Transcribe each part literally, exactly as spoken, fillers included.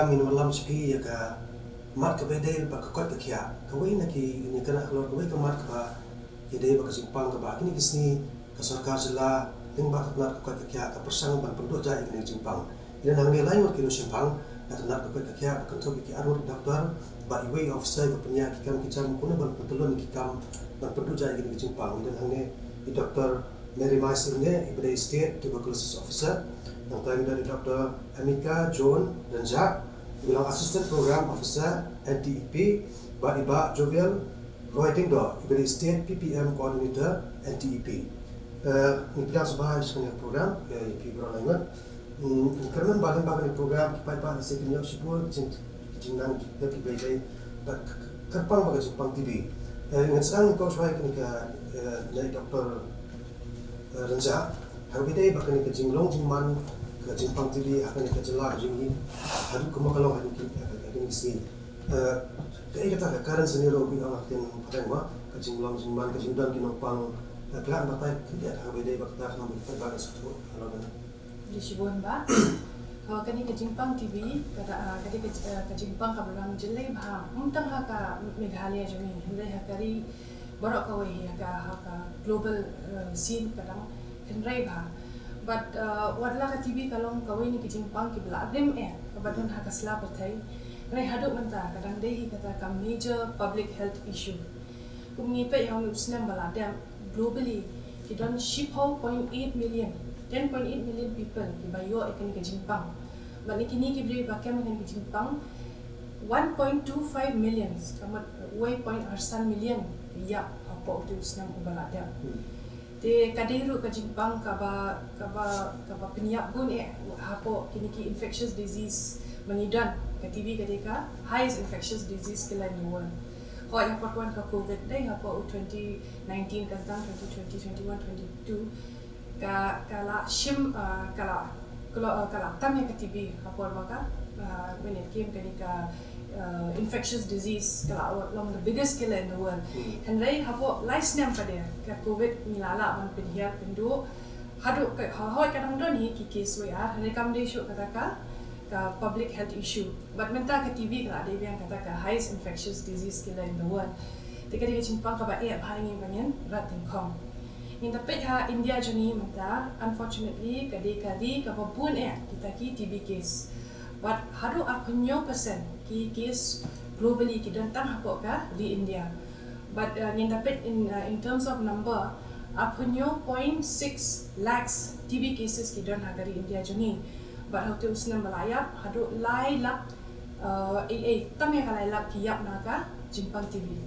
Ngin wallam sha phi ïa ka mat kaba dei bad ka koit ka khiah. Kawei na ki, ngi kynnoh halor kawei ka mat kaba dei bad ka jingpang kaba kine ki sngi ka sorkar jylla lyngba ka tnat ka koit ka khiah ka pyrshang ban pynduh jait ïa kine ki jingpang. Ngi don hangne lai ngut ki nongshemphang na ka tnat ka koit ka khiah, ba kynthup ïa ki arngut ki doktor bad iwei i officer ba pynïaid ki kam ki jam kumno ban pyntyllun ïa ki kam ban pynduh jait ïa kine ki jingpang. Ngi don hangne i Doktor Mary Mai Syrnge, iba dei State Tuberculosis Officer. Nangta ngi don i Doktor Amika Joan Rynjah, iba long Assistant Program Officer, N T E P, bad i Bah Jovial Roy Tyngdoh, iba dei State P P M Coordinator, N T E P. Eh, ngi pdiang sngewbha ïa kane ka program, eh, ïa phi baroh lai ngut. Hmm, ngi kyrmen ba lyngba kane ka program ki paidbah ki sa ïoh shibun jing, jingnang kiba ïadei bad ka, ka, kyrpang bad ka jingpang T B. Eh, ngan sdang nyngkong shuwa ïa kane ka, eh, na i Doktor, eh, Rynjah, ha kaba ïadei bad kane ka jinglong jingman ka jingpang T B ha kane ka jylla ka jong ngi, haduh kumba ka long ha kine ki, ha kine ki sngi. Eh, kaei kata ka current scenario ba ngi ong ha ka ktien phareng, ka jinglong jingman, ka jingdon ki nongpang, eh, phi lah ban batai khyndiat ha kaba ïadei bad kata, khnang ba ki paidbah kin sngewthuh halor kane. Ïa shibun bah. Ho, kane ka jingpang T B, kata, ah, kane ka, ah, ka jingpang kaba dang jyllei bha, ym tang ha ka Meghalaya jong ngi, hynrei ha ka ri baroh kawei, ha ka, ha ka global, eh, scene ka dang hynrei bha. Bad, eh, wat la ka T B ka long kawei na ki jingpang kiba la rim eh kaba don ha ka sla pyrthei, hynrei haduh mynta ka dang dei hi kata ka major public health issue. Kum ngi peit ha une u snem ba la dep, globally ki don shiphew point eight million, ten point eight million people kiba ïoh ïa kane ka jingpang. Bad na kine ki briew ba kem ïa kane ka jingpang, one point two five million, ka mut wei point arsan million ki ïap hapoh utu u snem uba la dep. Hmm. Te ka dei ruh ka jingpang kaba, kaba, kaba pynïap bun eh hapoh kine ki infectious disease ba ngi don. Ka T B ka dei ka highest infectious disease killer in the world. Hooid, hapoh wan ka COVID dei hapoh u twenty nineteen, ka sdang twenty twenty, twenty-one, twenty-two, ka, ka la shim, ah, ka la, ka la, ah, ka la tam ïa ka T B ha por ba ka, ah, mynta kim kane ka, ah, infectious disease ka la long the biggest killer in the world. Hmm. Hynrei hapoh lai snem pat de ka COVID ngi la lah ban pynhiar pynduh, haduh ka, ha, hooid ka dang don hi ki case wei ar, hynrei kam dei shuh kata ka, ka public health issue. Bad mynta ka T B ka la dei biang kata ka highest infectious disease killer in the world. Te ka dei ka jingpang kaba eh bha ïa ngi ba ngin rat nyngkong. Ngin da peit ha India jong ngi mynta, unfortunately ka dei ka ri kaba bun eh kita ki T B case. Bad haduh arphew hynñiew percent ki case globally ki don tang hapoh ka ri India. Bad, uh, ngin da peit in, uh, in terms of number, arphew hynñiew point six lakhs T B cases ki don ha ka ri India jong ngi. Bad ha utu u snem ba la ïap, haduh lai lak, uh, ei, ei, tam ïa ka lai lak ki ïap na ka jingpang T B.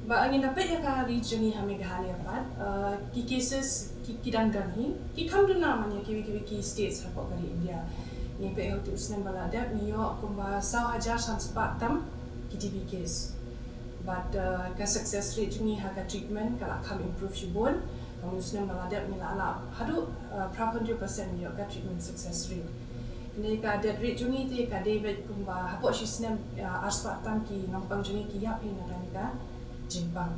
Bad ngin da peit ïa ka ri jong ngi ha Meghalaya pat, uh, ki cases ki, ki dang don hi, ki kham duna man ïa kiwei kiwei ki states hapoh ka ri India. Ngi peit ha utu u snem ba la dep, ngi ïoh kumba saw hajar san spah tam ki T B case. Bad, uh, ka success rate jong ngi ha ka treatment ka la kham improve shibun. Ha une u snem ba la dep ngi la lah haduh, uh, phra phew hynriew percent ïoh ka treatment success rate. Hynrei ka death rate jong ngi te ka dei beit kumba hapoh shi snem, uh, ar spah tam ki nongpang jong ngi ki ïap hi na kane ka jingpang.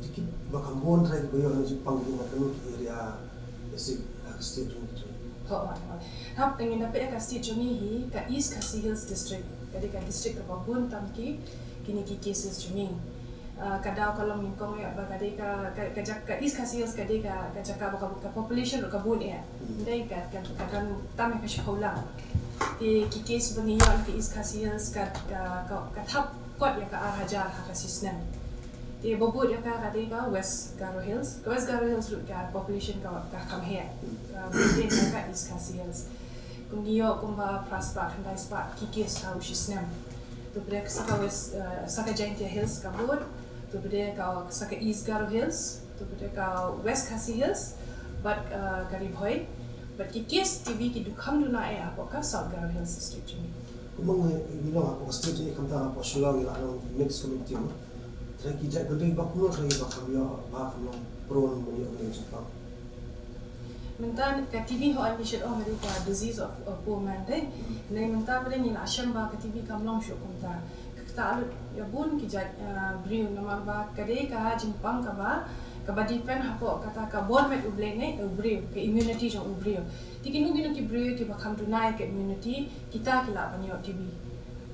Te kiba kham bun trai kiba ïoh na jingpang ki na kano ki area, basic, uh, state jong ngi? Hooid, hooid. Hap, ngin da peit ïa ka state jong ngi hi, ka East Khasi Hills District. Ka dei ka district kaba bun tam ki, kine ki cases jong ngi. Ah, ka daw ka long nyngkong eh ba ka dei ka, ka, ka jak-, ka East Khasi Hills ka dei ka, ka jaka ba ka, ka population ruh ka bun eh. Hmm. Dei ka, ka, ka don tam eh ka shiphew lang. Te ki case ba ngi ïoh na ka East Khasi Hills ka, ka, ka, ka thap kot ïa ka ar hajar ha ka shi snem. Te ba bud ïa ka ka dei ka West Garo Hills. Ka West Garo Hills ruh ka population ka, ka kham heh. Ka bud ïa ka East Khasi Hills. Kum ngi ïoh kumba phra spah khyndai spah ki case ha u shi snem. To pdeng sa ka West, eh, sa ka Jaintia Hills ka bud. To pdeng ka sa ka East Garo Hills. To pdeng ka West Khasi Hills. Bad, eh, ka Ri Bhoi. Bad ki case T B ki dei kham duna eh hapoh ka South Garo Hills District jong ngi. Kumno ngi, ngi long hapoh ka state jong ngi, khamtam hapoh Shillong ngi la long mixed community mo. Trai ki jait bynriew ba kumno trai ba kham ïoh, ba kham long prone ban ïoh kane ka jingpang? Mynta ka T B ho, ngi shu ong ka dei ka disease of a poor man dei. Hynrei mynta pat ngi la shem ba ka T B kam long shuh kumta. Kata lut ïa bun ki jait, ah, briew namar ba ka dei ka jingpang kaba Kaba depend hapoh kata ka bor met u briew ne, u briew, ka immunity jong u briew. Te kino kino ki briew kiba kham duna ïa ka immunity, kita ki lah ban ïoh T B.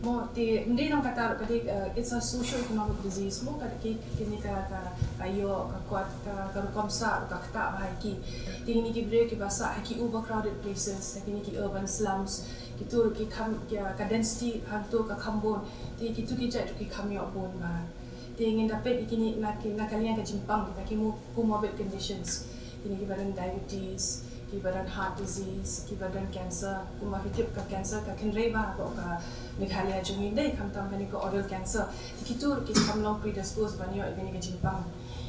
Mo, te ym dei tang kata ruh, ka dei, uh, it's a socio-economic disease mo, ka dei ki, kine ka, ka, ka ïoh, ka kot, ka, ka rukom sah, ka ktah bha ïa ki. Te kine ki briew kiba sah ha ki overcrowded places, ha kine ki urban slums, kito ruh ki kham, ki, ka density hangto ka kham bun, te kito ki jait ruh ki kham ïoh bun bha. Te ngin da peit ïa kine na ki, na ka liang ka jingpang kita ki mo-, comorbid conditions. Kine kiba don diabetes, kiba don heart disease, kiba don cancer, kumba phi tip ka cancer ka kynrei bha hapoh ka Meghalaya jong ngi, ym dei khamtam kane ka oral cancer. Te kito ruh ki kham long predisposed ban ïoh ïa kane ka jingpang.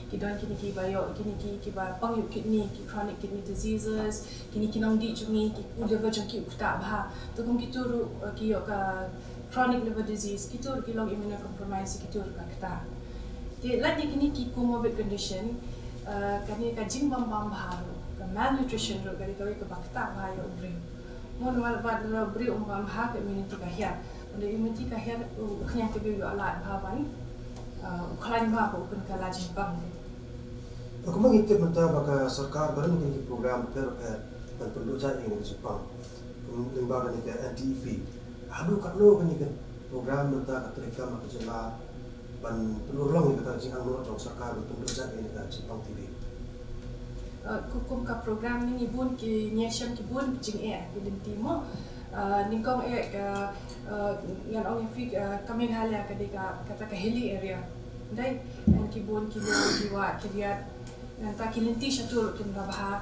Ki don kine kiba ïoh, kine ki, kiba pang ïa u kidney, ki chronic kidney diseases, kine ki nongdih jong ngi, ki, u liver jong ki u ktah bha. Te kum kito ruh, eh, ki ïoh ka chronic liver disease, kito ruh ki long immunocompromised, kito ruh ka ktah. Te lait ïa kine ki comorbid condition, eh, kane ka jingbym bam bha ruh, ka malnutrition ruh, ka dei kawei kaba ktah bha ïa u briew. Mo, namar ba lada u briew um bam bha, ka immunity ka hiar. Lada immunity ka hiar, u, u khñiang ka briew u ïoh lad bha ban, eh, u khlaiñ bha, ba u pynkylla jingpang. Kumba ngi tip mynta ba ka sorkar ka don kine ki program bapher bapher ban pynduh jait ïa kine ki jingpang. Kum lyngba kane ka N T E P. Haduh katno kane ka program mynta ka treikam ha ka jylla ban pynurlong ïa kata ka jingangnud jong sorkar ban pynduh jait ïa kata ka jingpang T B? Uh, ku-, kum ka program ne ngi bun ki, ngi ïashem ki bun jingeh ki lynti mo. Uh, nyngkong eh ka, uh, ngan ong ïa phi, uh, ka Meghalaya ka dei ka, kata ka hilly area. Dei, ngan ki bun ki lum, ki wah, ki riat. Nangta ki lynti shatu ruh kim da bha.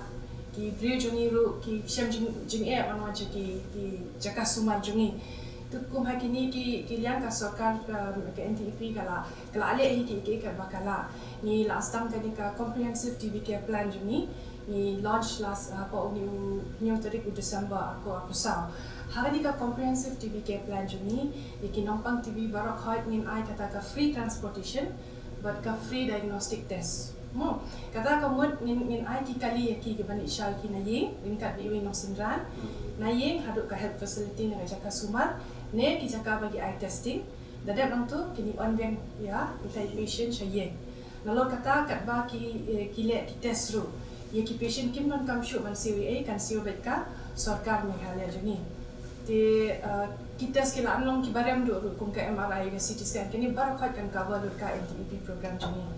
Ki briew jong ngi ruh ki shem jing, jingeh wan wan sha ki, ki jaka sumar jong ngi. Te kum ha kine ki, ki liang ka sorkar, um, ka N T E P ka la, ka la leh hi ki, ki, kiba ka la. Ngi la sdang kane ka comprehensive T B care plan jong ngi. Ngi launch last, uh, hapoh une u hynñiew tarik u December, arphew arphew saw. Ha kane ka comprehensive T B care plan jong ngi, ïa ki nongpang T B baroh khoit ngin ai kata ka free transportation bad ka free diagnostic test. Mo, kata ka mut ngin, ngin ai ki kali ïa ki, ki ban ïa sha ki na ïing, ryngkat bad iwei i nongsynran. Hmm. Na ïing haduh ka health facility ne ka jaka sumar, ne ki jaka ba ki ai testing. Da dep nangtu, kin ïa wan biang ïa kita i patient sha ïing. Nalor kata, katba ki, eh, ki leh ki test ruh, ïa ki patient kim donkam shuh ban siew ei ei, kan siew beit ka sorkar Meghalaya jong ngi. Te, eh, ki test ki la long kiba rem duh ruh, kum ka M R I, ka C T scan, kine baroh khoit kan cover lut ka N T E P program jong ngi.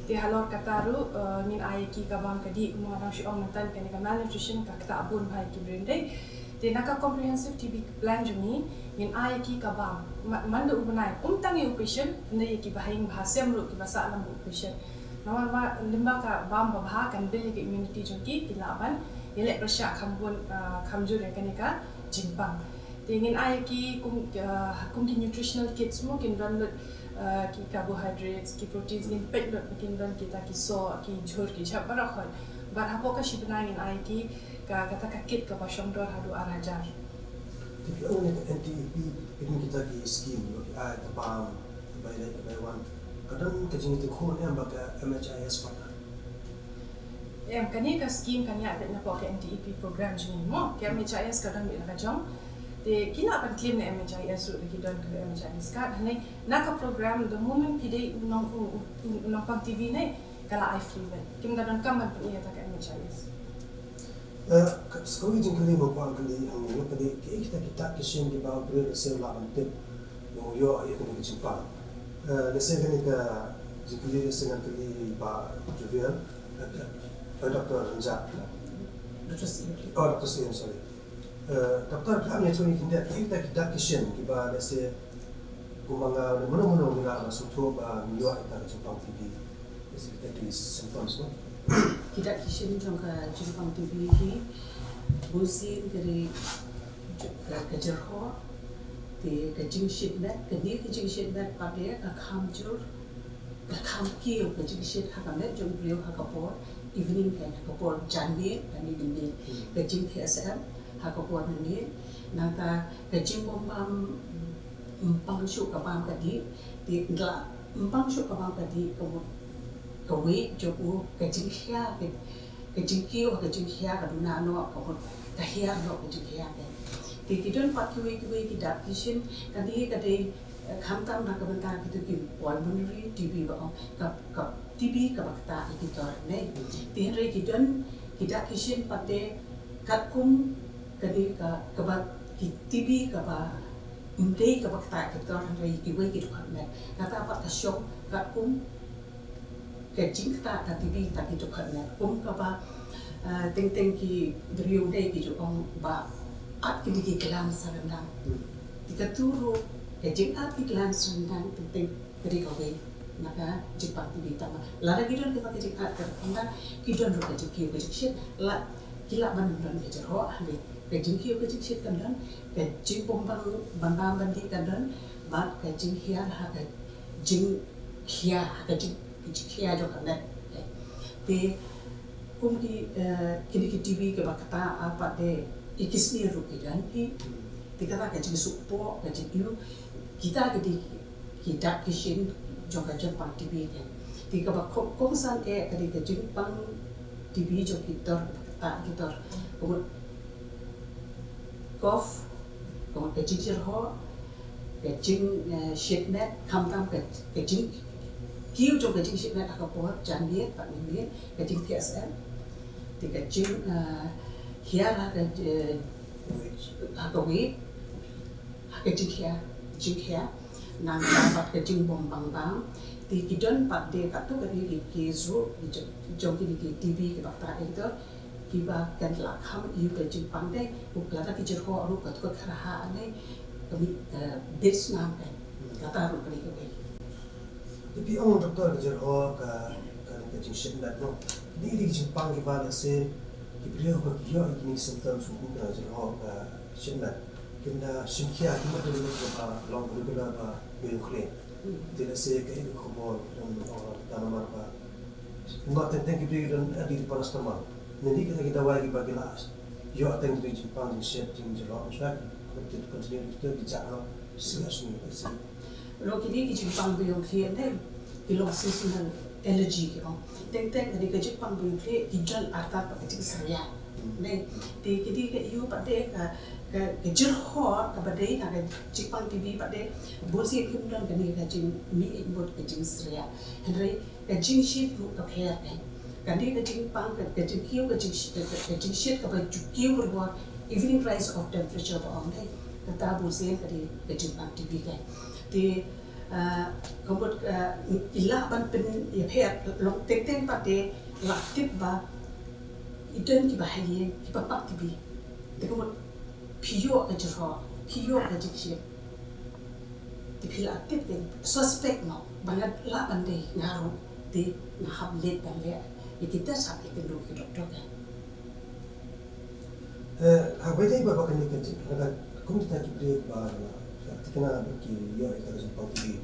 Te halor kata ruh, eh, ngin ai ïa ki ka bam ka dih, kum nga dang shu ong mynta, kane ka malnutrition ka ktah bun bha ïa ki briew. Te na ka comprehensive T B plan jong ngi, ngin ai ïa ki ka bam. Ma-, man da u bnai, ym tang ïa u patient, hynrei ïa ki bahaïing bahasem ruh kiba sah lang bad u patient. Namar ba lyngba ka bam babha kan build ïa ka immunity jong ki, ki lah ban ïaleh pyrshah kham bun, ah, kham jur ïa kane ka jingpang. Te ngin ai ïa ki kum, ah, kum ki nutritional kits mo, kin don lut, ah, ki carbohydrates, ki proteins, ngin peit lut ba kin don kita ki soh, ki jhur, ki jhep baroh khoit. Bad hapoh ka shi bnai ngin ai ïa ki ka, kata ka kit kaba shong dor haduh ar hajar. Te phi ong ne ka N T E P, phi don kita ki scheme, ki ai ka bam, ka bai leh, ka bai wan. Ka don ka jingïatynkhum em bad ka M H I S partner? Em, kane ka scheme kan ïaid beit napoh ka N T E P program jong ngi mo, ka M H I S ka don beit la ka jong. Te ki lah ban claim na M H I S ruh, ki don ka M H I S card. Hynrei na ka program, the moment phi dei u nong, u, u, u nongpang T B ne, ka la ai free beit. Kim da donkam ban pyni ïa kata ka M H I S. Eh, ka, sa kawei jingkylli ba nga kwah kylli hangne ka dei, kaei kita ki dak ki shin kiba u briew lehse u lah ban tip ba u ïoh ïa kane ka jingpang. Eh, lehse kane ka jingkylli lehse ngan kylli ïa i Bah Jovial, eh, eh, Doctor Rynjah. Doctor Syiem. Oh, Doctor Syiem, sorry. Eh, Doctor, phi lah ban ïathuh ïa ngi khyndiat, kaei kita ki dak ki shin kiba lehse kum ma nga ne mano mano ngi lah ban sngewthuh ba ngi ïoh ïa kata ka jingpang T B. Lehse kita ki symptoms mo. Ki dak ki shin jong ka jingpang T B hi, bunsien ka dei ka, ka jyrhoh, te ka jingshit met, kane ka jingshit met pat de ka kham jur, ka kham kiew ka jingshit ha ka met jong u briew ha ka por evening, ka, ha ka por janmiet, ka miet, ka jingtheh sem ha ka por miet. Nangta ka jingbym bam, ym pang shuh ka bam ka dih, te ym pang shuh ka bam ka dih, ka mut ka weight jong u, ka jingkhia, ka, ka jingkiew, ka jingkhia ka duna noh, ka mut ka hiar noh ka jingkhia ka. Te ki don pat kiwei kiwei ki dak ki shin, kane ka dei, eh, khamtam na ka bynta kito ki pulmonary T B ba ong, ka, ka T B kaba ktah ïa ki tor ne. Te hynrei ki don ki dak ki shin pat de katkum kane ka, kaba ki T B kaba ym dei kaba ktah ïa ki tor, hynrei kiwei ki dkhot met. Kata pat ka shong katkum ka jingktah ka T B kata ki dkhot met. Kum kaba, ah, teng teng ki briew ne ki ju ong ba at kine ki glands ha ryndang. Te katu ruh ka jingat ki glands ha ryndang teng teng ka dei kawei na ka jingpang T B tang. Lada ki don kata ka jingat ka ryndang, ki don ruh ka jingkiew ka jingshit, la ki lah ban don ka jingkhoh, hynrei ka jingkiew ka jingshit kan don, ka jingbym bang ban bam ban dih kan don, bad ka jinghiar ha ka jingkhia, ha ka jing, ka jingkhia jong ka met. Te kum ki, eh, kine ki T B kiba ktah, ah, pat de ïa ki snier ruh ki don hi. Te kata ka jingsuk poh, ka jingkiew, kita ki dei ki dak ki shin jong ka jingpang T B ne. Te kaba kong, kongsan eh ka dei ka jingpang T B jong ki tor, kaba ktah ki tor. Ka mut cough, ka mut ka jingjyrhoh, ka jing, eh, shit met, khamtam ka, ka jingkiew jong ka jingshit met ha ka por janmiet bad mynmiet, ka jingthiah syep. Te ka jing, eh, hiar ha ka, eh, ha ka wei, ha ka jingkhia, jingkhia. Nangta pat ka jingbym bang bam. Te ki don pat de katto katne ki, ki ruh, ki jong, jong kine ki T B kiba ktah ïa ki tor, kiba kan lah kham ïa ka jingpang de, lada ki jyrhoh ruh katto ka kharha ne, ka mih, eh, bit snam kan. Kata ruh ka dei kawei. Te phi ong doktor ka jyrhoh ka, ka, ka jingshit met no. Kine ki dei ki jingpang kiba lehse ki briew ba ki ïoh ïa kine ki symptoms kum ka jyrhoh ka shit met, kim da shim khia, kim da don kaba long regular ba ïoh khlieh. Te lehse kaei ka khubor, don, oh, ta namar ba kumba teng teng ki briew don adi paracetamol. Ngi dei kita ki dawai kiba ki la ïoh teng ki jingpang jingshit jingjyrhoh, mynta ki continue ki, ki jah noh shisha shisha. Ruh kine ki jingpang ba ïoh khlieh ne, ki long seasonal allergy ki ong. Teng teng kane ka jingpang ba ïoh khlieh ki don artat bad ka jingsyrïa ne. Te kine ka ïoh pat de ka, ka, ka jyrhoh kaba dei na ka jingpang T B pat de, bunsien kim don kane ka jingmih mut ka jingsyrïa. Hynrei ka jingshit ruh ka pher ne. Kane ka jingpang, ka, ka jingkiew, ka jingshit, ka, ka, ka jingshit kaba ju kiew ruh, evening rise of temperature ba ong ne. Kata bunsien ka dei ka jingpang T B ne. Te, ah, ka mut, ah, i lah ban pynïapher, long teng teng pat de la tip ba i don kiba ha ïing kiba pang T B. Te ka mut phi ïoh ka jyrhoh, phi ïoh ka jingshit. Te phi la tip, te suspect noh ba nga lah ban dei nga ruh, te nga hap leit ban leh ïa ki test, hap ïakynduh ki doktor kan. Eh, ha kaba ïadei bad kane ka jing, ka, kum kita ki briew ba la thikna ba ki ïoh ïa ka jingpang T B,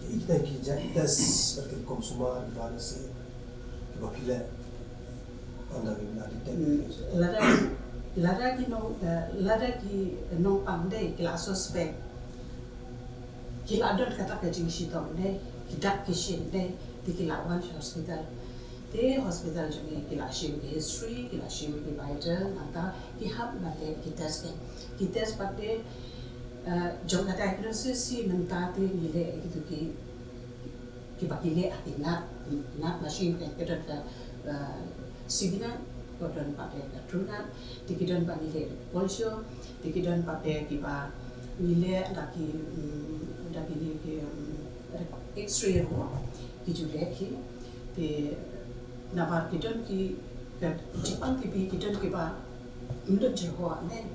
ïa kita ki jait test bad ki rukom sumar kiba lehse kiba phi leh ynda ki la detect. Hmm, lada, lada ki nong, eh, lada ki nongpang de ki la suspect, ki la don kata ka jingshitom de, ki dak ki shin de, te ki la wan sha hospital. Te hospital jong ngi ki la shim ki history, ki la shim ki vital, nangta ki hap ban leh ki test de. Ki test pat de, eh, jong ka diagnosis hi mynta te ngi leh ïa kitu ki, kiba ki leh ha ki NAT, NAT machine, ka, ka don ka, eh, CBNAT, ka don pat de ka TrueNAT, te ki don ba ngi leh polio, te ki don pat de kiba ngi leh da ki, mm, da kine ki, mm, X-ray ruh ki ju leh hi. Te namar ki don ki, ka jingpang T B ki don kiba ym don jingkhoh ne.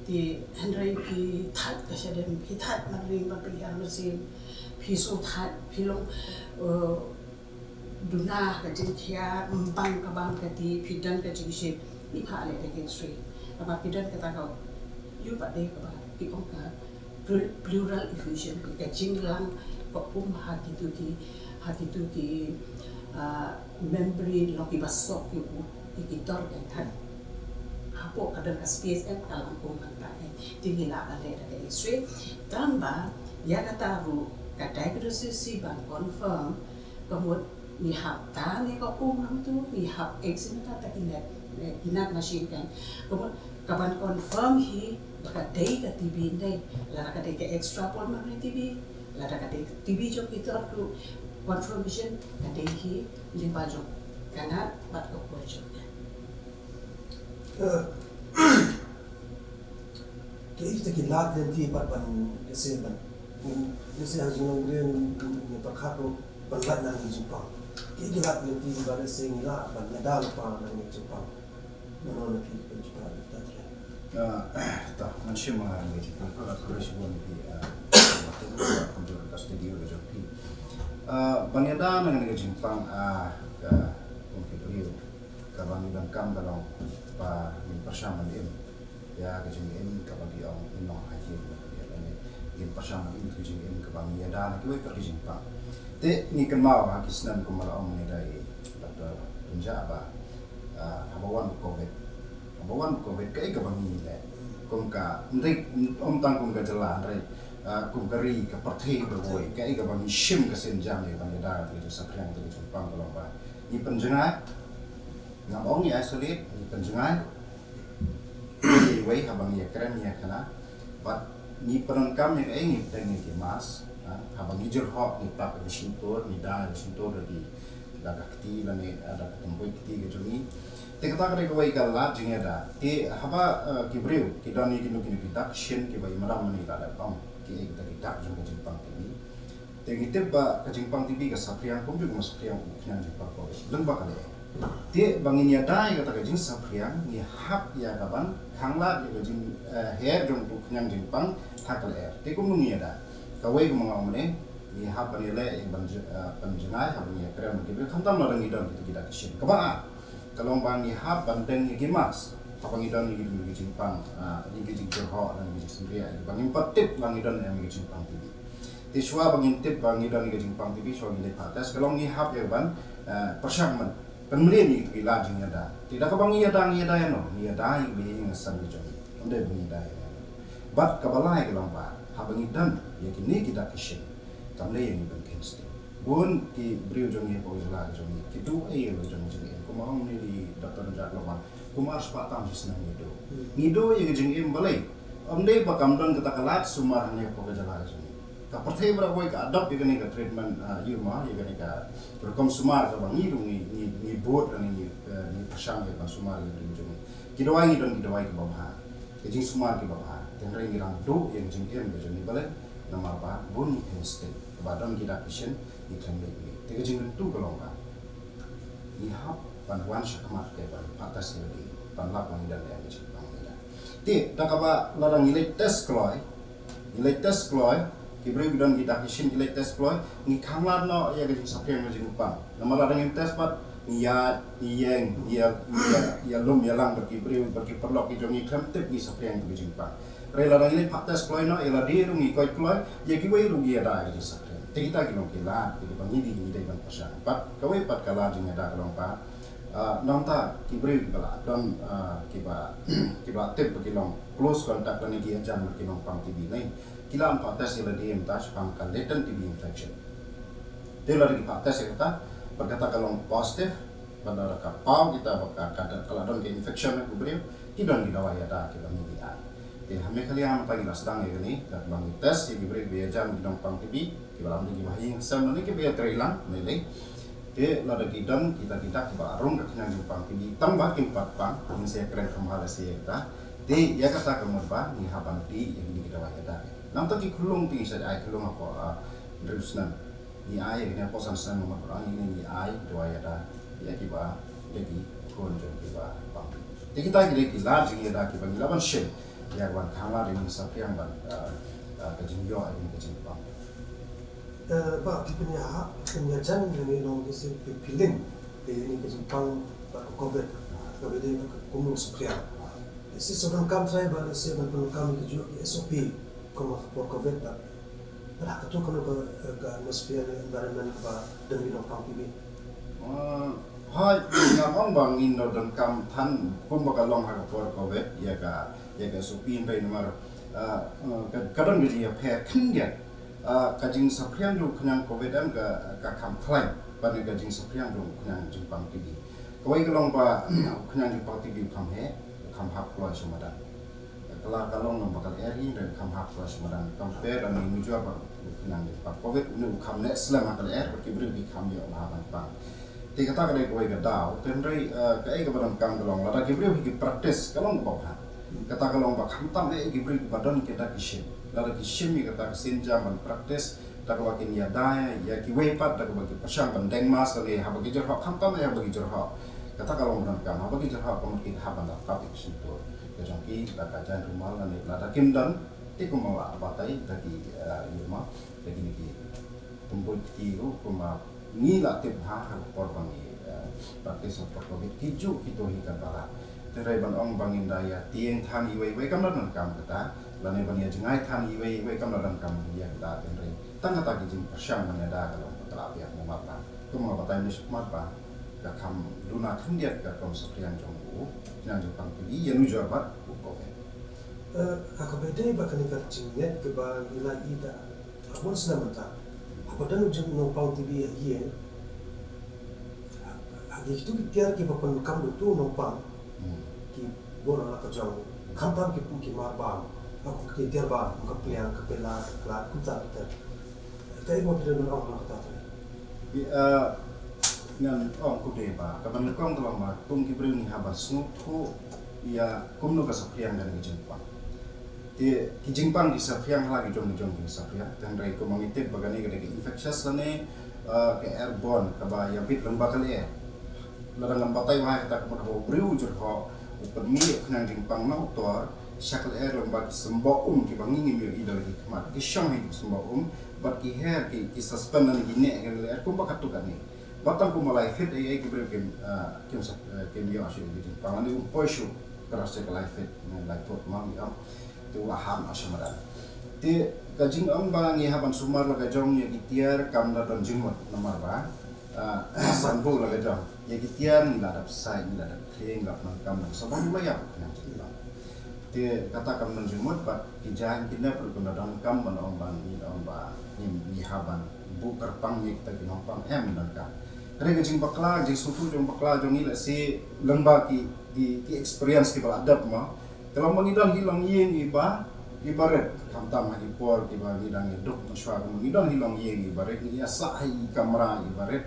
Te hynrei phi thait ka shadem, phi thait ban ring ban pynhiar mynsiem, phi shu thait, phi long, eh, duna ka jingkhia, ym bang ka bam ka ti, phi don ka jingshit, ngi phah leh da ki X-ray. Namar ki don kata ka, ïoh pat de kaba ki ong ka pleu-, pleural effusion, ka jinglang ka um ha kitu ki, ha kitu ki, ah, membrane, long kiba sop ïa u, ïa ki tor kan, hapoh ka don ka space kan, ka lang um hangta kan. Te ngi lah ban leh da ka X-ray. Tangba ïa kata ruh ka diagnosis hi ban confirm, ka mut ngi hap tan ïa ka um hangtu, ngi hap examine ta ki NAT, eh, ki NAT machine kan. Ka mut ka ban confirm hi ba ka dei ka T B ne, lada ka dei ka extra pulmonary T B, lada ka dei ka T B jong ki tor ruh, Confirmation ka dei hi lyngba jong ka lad bad ka por jong ka. Eh, kita ki lad lynti pat ban lehse ban, lehse ha jingim ngi, ngi pyrkhat ruh ban lait na ngi jingpang. Kita ki lad lynti ba lehse ngi lah ban ïada lypa na ngi jingpang. Mano na phi pynjah ta ta. Ah, ta man shim ma ngi jingpang ka ka shi bon phi, ah, ka studio ka jong phi. Ah, ban ïada na ngi jingpang, ah, ka kum ki briew. Kaba ngi donkam ka long ba ngin pyrshang ban im ïa ka jingim kaba ngi ong, ngin ong ha ïing ba ngi ïa lane ngin pyrshang ban im ka jingim kaba ngi ïada na kiwei pat ki jingpang. Te ngi kynmaw ha ki snem kumba la ong ngi da i Doctor Rynjah ba, ah, haba wan u Covid, haba wan u Covid kaei kaba ngi leh kum ka, hynrei ym tang kum ka jylla, hynrei, ah, kum ka ri, ka pyrthei kawei, kaei kaba ngi shim ka sienjam ïa ban ïada ka jingsaphriang ka jingpang ka long ba ngi pynjngai. Ngam ong ngi isolate, ngi pynjngai. Ngi wei haba ngi ïakren ïa kane. Bad ngi pyndonkam ïa kaei, ngi pyndonkam ïa ki mask, ha, haba ngi jyrhoh ngi tap ïa ka shyntur, ngi da ïa ka shyntur da ki, da ka kti lane, eh, da ka tymbuit kti ka jong ngi. Te kata ka dei kawei ka lad jingïada. Te haba, eh, ki briew ki don ïa kino kino ki dak shin kiba i Madam Mani la dep ong, kiei kita ki dak jong ka jingpang TB. Te ngi tip ba ka jingpang TB ka saphriang kumjuh kumba saphriang u khñiang jingpang Covid lyngba ka lyer. Te ba ngin ïada ïa kata ka jingsaphriang, ngi hap ïa ka ban khanglad ïa ka jing, eh, her jong u khñiang jingpang ha ka lyer. Te kumno ngi ïada? Kawei kumba nga ong mynne, ngi hap ban ïaleh ïa ka ban j-, eh, pynjngai haba ngi ïakren bad ki briew, khamtam lada ngi don kita ki dak shin. Kaba ar ka long ba ngi hap ban deng ïa ki mask haba ngi don ïa ki jingpang, ah, ïa ki jingjyrhoh lane ïa ki jingsynriah, ïa ki ba ngim pat tip ba ngi don ïa ki jingpang TB. Te shuwa ba ngin tip ba ngi don ïa ki jingpang TB, shuwa ngi leit phah test, ka long ngi hap ïa ban, ah, pyrshang ban pynmlien ïa ki lad jingïada. Te da kaba ngi ïada, ngi ïada ïano? Ngi ïada ïa ki ba ïeng ha sem ka jong ngi. Ym dei ba ngi ïada ïano. Bad kaba lai ka long ba haba ngi don ïa kine ki dak ki shin, kam dei ïa ngi ban kheiñ sting. Bun ki briew jong ngi hapoh ka jylla ka jong ngi ki duh ei ïa la ka jong ka jingim. Kumba ong mynne i Doctor Rynjah la ong, kumba arspah tam shi snem ngi duh. Hmm. Ngi duh ïa ka jingim balei? Ym dei ba kam don kata ka lad sumar hangne hapoh ka jylla ka jong ngi. Ka pyrthei baroh kawei ka adopt ïa kane ka treatment, ah, ïa ma, ïa kane ka rukom sumar kaba ngi ruh ngi, ngi, ngi bud lane ngi, eh, ngi pyrshang ïa ban sumar ïa ka jong ngi. Ki dawai ngi don ki dawai kiba bha, ki jingsumar kiba bha. Hynrei ngi dang duh ïa ka jingim ka jong ngi balei? Namar ba bun ngi kheiñ sting. Ba don ki dak ki shin ngi khlem leit miet. Te ka jingkyntu ka long ba ngi hap ban wan shakhmat, ka ban phah test ïa lade ban lap ba ngi don ïa ka jingpang ne em. Te da kaba lada ngi leit test kloi, ngi leit test kloi, ki briew ki don ki dak ki shin ki leit test kloi, ngi khanglad noh ïa ka jingsaphriang ka jingpang. Namar lada ngim test pat, ngi ïaid, ngi ïeng, ngi ïa, ngi ïa, ïalum ïalang bad ki briew, bad ki paralok ki jong ngi, khlem tip ngi saphriang ka jingpang. Hynrei lada ngi leit phah test kloi noh, ïa lade ruh ngi koit kloi, ïa kiwei ruh ngi ïada ïa ka jingsaphriang. Te kita ki long ki lad kiba ngi dei, ngi dei ban pyrshang. Bad kawei pat ka lad jingïada ka long ba, ah, nangta ki briew kiba la don, ah, kiba, kiba la tip ba ki long close contact lane ki ïajan bad ki nongpang TB ne, ki lah ban phah test ïa lade mynta shaphang ka latent TB infection. Te lada ki phah test ïa kata, bad kata ka long positive, bad lada ka paw kita ba ka, ka, ka la don ka infection ha u briew, ki don ki dawai ïada kiba ngi dei ai. Te ha Meghalaya mynta ngi la sdang ïa kane, da kaba ngi test ïa ki briew kiba ïajan ki nongpang TB, kiba lam dei kiba ha ïing ha sem lane kiba ïatreilang ne lei. Te lada ki don kita ki dak kiba rung ka khñiang jingpang TB, tang ba kim pat pang, ngin sa ïakren kham bha lehse ïa kata. Te ïa kata ka mut ba ngi hap ban dih ïa kine ki dawai ïada. Nangta ki khunlung te ngi sa ai khunlung hapoh, ah, hynriew snem. Ngi ai ïa kine hapoh san snem namar ba ngi, ngi ai dawai ïada ïa kiba dei ki khun jong kiba pang. Te kita ki dei ki lad jingïada kiba ngi lah ban shim ïa ka ban khanglad ïa ka jingsaphriang bad, ah, ah, ka jingïoh ïa ka jingpang. Eh, ba phi pynïaid, phi pynïaid jan ïa kane, long dei se phi, phi link ïa kane ka jingpang bad ka Covid, kaba dei ka kumno saphriang. Lehse sa donkam trai ba lehse ban pyndonkam ïa kajuh ki S O P kum ha ka por Covid ba, ba la katto katne ka, ka atmosphere, environment ba don ki nongpang TB. Eh, hooid, ngam ong ba ngin da donkam than kumba ka long ha ka por Covid ïa ka, ïa ka S O P, hynrei namar, eh, eh, ka, ka don ka jingïapher khyndiat. Ah, ka jingsaphriang jong u khñiang Covid em ka, ka kham khlaiñ ban ïa ka jingsaphriang jong u khñiang jingpang TB. Kawei ka long ba u khñiang jingpang TB u kham heh, u kham hap kloi sha madan. Ka la ka long namar ba ka lyer hi, u kham hap kloi sha madan. Compare lane mujor bad Khnang jingpang covid une u kham neh slem ha ka lyer bad ki briew ki kham ïoh bha ban pang. Te kata ka dei kawei ka daw, hynrei kaei kaba donkam ka long lada ki briew hi ki practice ka long kaba bha. Kata ka long ba khamtam eh ki briew kiba don ki da ki shim. Lada ki shim ïa kata ka sienjam ban practice da kaba kin ïada ïa kiwei pat da kaba ki pyrshang ban deng mask lane haba ki jyrhoh, khamtam eh haba ki jyrhoh. Kata ka long ba donkam, haba ki jyrhoh ka mut ki hap ban da tap ïa ka shyntur ka jong ki da ka jaiñ rumal lane lada kim don te kumba la batai da ki ïa ma da kine ki pynbuit kti ruh kumba ngi la tip ha ha ka por ba ngi practice ha por covid ki juh kito hi katba lah. Te hynrei ban ong ba ngin da ïa tieng than iwei iwei kam da donkam kata lane ban ïa jngai than iwei iwei kam da donkam ïa kata. Te hynrei tang kata ki jingpyrshang ban ïada ka long ba ka la biang namar ba kumba nga batai mynne shakhmat ba ka kham duna khyndiat ka rukom saphriang jong u khnang jingpang T B ïanujor bad u covid. Ha kaba ïadei bad kane ka jingngeit kaba ngi la ïohi da ha bun snem mynta, haba don u jingpang T B ha ïing, ha kito ki tiar kiba pyndonkam da uto u nongpang ki bun la ka jong, khamtam ki ki mar bam, ha ki tiar bam, ka pliang, ka pela, ka klat, kumta kumta. Kaei ba phi dei ban ong ha kata? Ngan ong kumne ba kaba nyngkong ka long ba kum ki briew ngi hap ban sngewthuh ïa kumno ka saphriang kane ka jingpang. Te ki jingpang ki saphriang ha la ki jong ki jong ki saphriang. Te hynrei kumba ngi tip ba kane ka dei ka infectious lane ka airborne kaba ïabit lyngba ka lyer. Lada ngan batai wahai kata ka mut haba u briew u jyrhoh u pynmih ïa u khnang jingpang na u tor sha ka lyer lyngba ki symboh um kiba ngi ngim ïohi da la ki khmat, ki shong ha ki symboh um bad ki her ki suspend lane ki neh ha ka lyer kumba katto katne. Bad tang kumba lai feet ei ei ki briew kim, kim ïoh shuh ïa ka jingpang lane um poi shuh tras sha ka lai feet ne lai foot ma ngi ong. Te u la hap noh sha madan. Te ka jingong ba ngi hap ban sumar la ka jong ïa ki tiar kam da don jingmut namar ba san buh la ka jong ïa ki tiar ngi la dep sait, ngi la dep khlieh, ngi la pyndonkam nang sa bang la ïap khnang jingpang. Te kata kam don jingmut bad ki jaiñ ki nep ruh kim da donkam ban ong ba ngi ong ba ngi hap ban buh kyrpang ïa kita ki nongpang, em, donkam. Hynrei ka jingbakla, ka jingsngewthuh jingbakla jong ngi lehse lyngba ki ki experience kiba la dep ma. Ka long ba ngi don hi longïing iba iba rit, khamtam ha ki por kiba ngi dang ïaduk mynshuwa, ngi don hi longïing iba rit, ngi ïasah ha i kamra iba rit.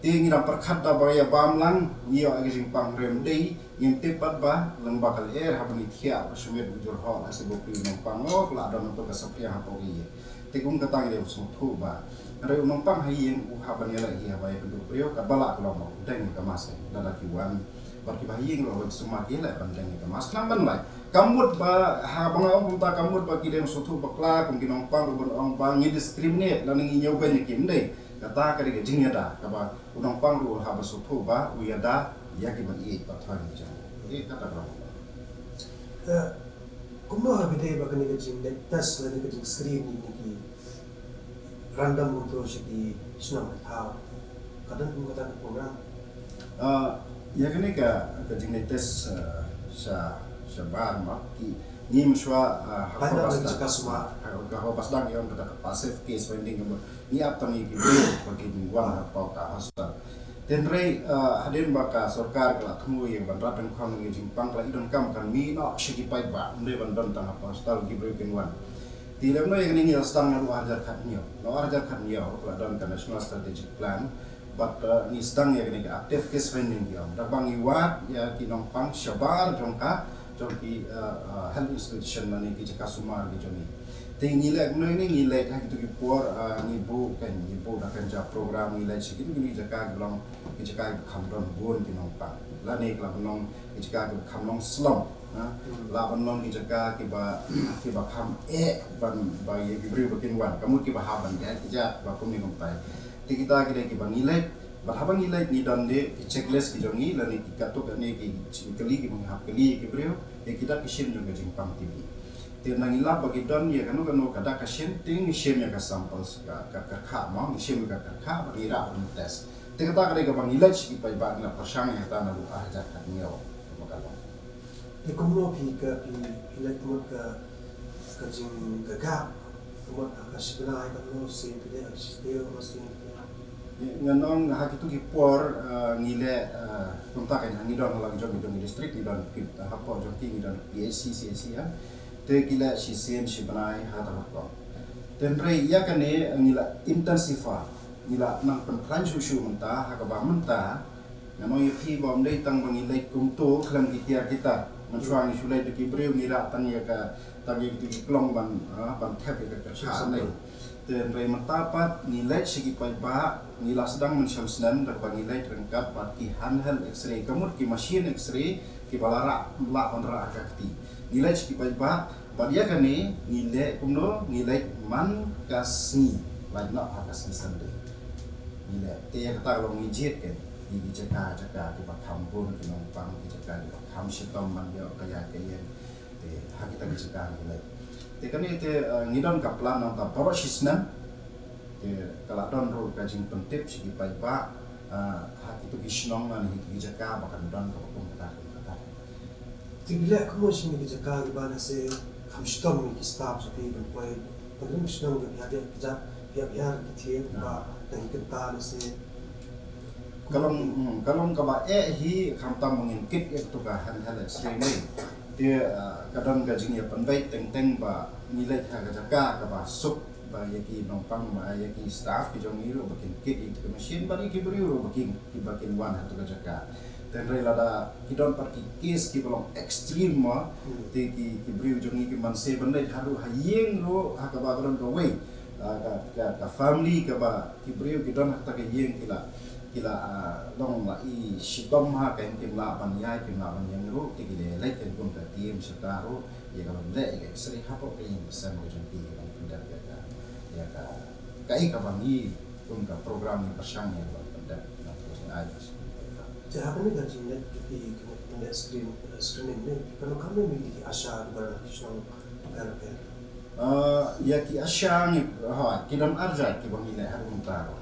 Te ngi dang pyrkhat da ba ïa bam lang ngi ïoh ka jingpang, hynrei ym dei, ngim tip pat ba lyngba ka lyer haba ngi thiah ba shu miet u jyrhoh lehse ba u pyndonkam noh, ka la don uto ka saphriang hapoh ka ïing. Te kum kata ngi dei ban sngewthuh ba hynrei u nongpang ha ïing u hap ban ïaleh hi haba ïakynduh briew, katba lah ka long ba u deng ïa ka mask lada ki wan. Bad kiba ha ïing ruh haba ki sumar ki ïaleh ban deng ïa ka mask khnang ban lait. Kam mut ba haba nga ong kumta kam mut ba ki dei ban sngewthuh bakla kum ki nongpang ruh ban ong ba ngi discriminate lane ngi ñiewbeiñ ïa ki, ym dei. Kata ka dei ka jingïada kaba u nongpang ruh u hap ban sngewthuh ba u ïada ïa kiba ïeit ba thoh ïa ki jong u. Te kata ka long. Kumno haba ïadei bad kane ka jingleit test lane ka jingscreen ïa kine ki random control sha ki shnong ki thaw, ka don kum kata ka program? Ïa kane ka ka jingleit test sha shabar ma ki, ngi mynshuwa ha ka haba sdang, ha ka haba sdang ïa kata ka passive case finding, ngi ap tang ïa ki briew ba kin wan hapoh ka hospital. Te hynrei hadien ba ka sorkar ka la thmu ïa ban rat dyngkhong ïa ka jingpang, ka la i donkam kan mih noh sha ki paidbah, ym dei ban don tang hapoh hospital ki briew kin wan. Te lem noh ïa kane ngi la sdang naduh arhajar khathynñiew, naduh arhajar khathynñiew ka la don ka National Strategic Plan. Bad ngi sdang ïa kane ka active case finding, ïa da ba ngi wad ïa ki nongpang shabar jong ka, jong ki health institution lane ki jaka sumar ki jong ngi. Te ngi leh kumno, ngi leit ha kito ki por, ngi buh kan, ngi buh da kan ja program, ngi leit sha kito ki jaka ki long ki jaka ki kham don bun ki nongpang lane ki la ban long ki jaka ki kham long slum. La ban long ki jaka kiba kiba kham eh ban ba ïa ki briew ba kin wan, ka mut kiba hap ban eh ki jaka ba kumne kumtai. Te kita ki dei kiba ngi leit. Bad haba ngi leit ngi don de ki checklist ki jong ngi lane ki katto katne ki kylli kiba ngi hap kylli ïa ki briew ïa ki dak ki shin jong ka jingpang T B. Te nang ngi lap ba ki don ïa kano kano ka dak ka shin te ngi shim ïa ka samples, ka ka kyrkha ma, ngi shim ïa ka kyrkha bad ngi rah ban test. Te kata ka dei kaba ngi leit sha ki paidbah, ngi la pyrshang ïa kata naduh arhajar khathynñiew kaba ka long. Te kumno phi ka phi leit mut ka ka jing ka gap ka mut ka shi bnai ka mut sien phi leit, ka shi taïew ka mut sien phi leit? Ngan ong ha kito ki por ngi leh kumta, ka ngi don ha la ki jong ki jong ki district, ngi don ki hapoh jong ki ngi don P H C, C H C, ïa te ki leh shisien shi bnai ha kata ka por. Hynrei ïa kane ngi la intensify, ngi la nang pynkhlaiñ shuh shuh mynta, ha kaba mynta nga ong ïa phi ba ym dei tang ba ngi leit kumto khlem ki tiar ki tar. Mynshuwa ngi shu leit da ki briew, ngi rah tang ïa ka, tang ïa ki klong ban, ah, ban thep ïa ka kyrshah ne. Hynrei mynta pat ngi leit sha ki paidbah, ngi la sdang mynshem snem da kaba ngi leit ryngkat bad ki handheld X-ray, ka mut ki machine X-ray kiba la rah, lah ban rah ha ka kti. Ngi leit sha ki paidbah, bad ïa kane ngi leh kumno, ngi leh man ka sngi, lait noh ha ka sngi Sunday. Ngi leh, te ïa kata ka long ngi jied keiñ ïa ki jaka jaka kiba kham bun ki nongpang, ki jaka kiba kham shitom ban ïoh ka ïaid ka ïeng. Te ha kita ki jaka ngi leh. Te kane te, eh, ngi don ka plan nangta baroh shi snem. Te ka la don ruh ka jingpyntip sha ki paidbah, eh, ha kito ki shnong lane ha kito ki jaka ba kan don kaba kum kata kum kata. Te phi leh kumno sha kine ki jaka kiba lehse kham shitom ïa ki staff jong phi ban poi, ba ki shnong ba phi hap ïa ki jaka, phi hap ïa ki thied ba dang ki kynta lehse. Ka long, hmm, ka long kaba eh hi, khamtam ba ngin kit ïa kato ka handheld X-ray ne. Te, ah, ka don ka jingïapynbeit teng teng ba ngi leit ha ka jaka kaba suk, ba ïa ki nongpang, ba ïa ki staff ki jong ngi ruh ba kin kit ïa ka machine, bad ïa ki briew ruh ba kin, kiba kin wan ha kato ka jaka. Hynrei lada ki don pat ki case kiba long extreme mo, hmm, te ki, ki briew jong ngi ki man se ban leit haduh ha ïing ruh, ha kaba ka don kawei, ah, ka, ka, ka family kaba ki briew ki don ha kata ka ïing ki la, ki la, ah, long la i shitom ha ka, kim lah ban ïaid, kim lah ban ïeng ruh, te ki leh leit kum ka team shata ruh ïa ka ban leh ïa ka X-ray hapoh ka ïing ka sem ka jong ki, ban pyndep ïa ka, ïa ka, kaei kaba ngi kum ka program ngi pyrshang ïa ka ban pyndep na ka jingai ka. Te ha kane ka jingïaleh jong phi, ka jingïaleh screen, eh, screening ne, phi pyndonkam ne ïa ki ASHA kiba na ki shnong bapher bapher? Ah, ïa ki ASHA ngi, ha, ki don ar jait kiba ngi leh haduh mynta ruh.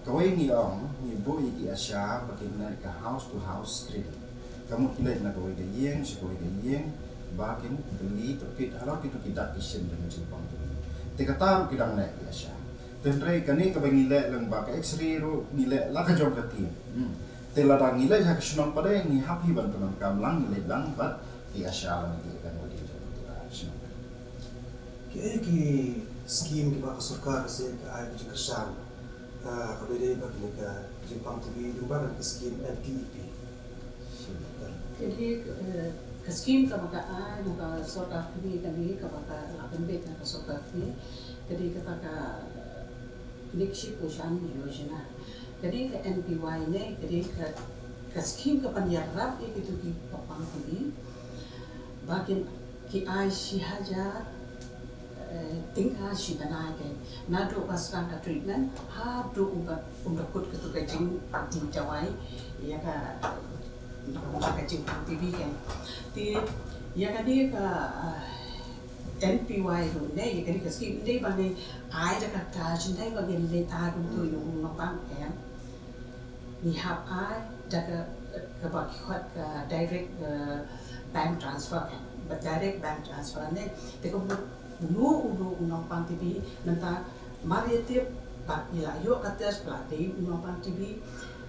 Kawei ngi ong, ngi buh ïa ki ASHA ba kin leit ka house to house screening. Ka mut ki leit na kawei ka ïing sha kawei ka ïing, ba kin kylli tohkit halor kito ki dak ki shin jong ka jingpang TV. Te kata ruh ki dang leh ki ASHA. Hynrei kane kaba ngi leh lyngba ka X-ray ruh ngi leh la ka jong ka team. Hmm. Te lada ngi leit ha ka shnong pat de ngi hap hi ban pyndonkam lang, ngi leit lang bad ki ASHA lane ki Anganwadi jong ka shnong. Kiei ki skim kiba ka sorkar ka seng ka ai ka jingkyrshan, ah, kaba ïadei bad kane ka jingpang TV lyngba ka skim M T E P? Kane, eh, ka skim kaba ka ai na ka sorkar kane, kane kaba ka la pynbeit na ka sorkar kane, kane kata ka, eh, Nikshi Poshan Yojana. Kane ka N P Y ne, kane ka, ka skim ka pynïarap ïa kito kiba pang TV ba kin, ki ai shi hajar, eh, tyngka shi bnai keiñ. Naduh ba sdang ka treatment haduh uba, uba kut kato ka jingdih dawai ïa ka, ka jingpang TV keiñ. Te ïa kane ka, eh, N P Y ruh ne, ïa kane ka skim ne ba ngi ai da ka cash ne ba ngi leit ai kumto ïa u nongpang em. Ngi hap ai da ka, kaba ki khot ka direct, eh, bank transfer kan. Ba direct bank transfer ne, te kumno uno uno u nongpang TV, nangta mar ïa tip ba ngi la ïoh ka test ba la dei u nongpang TV,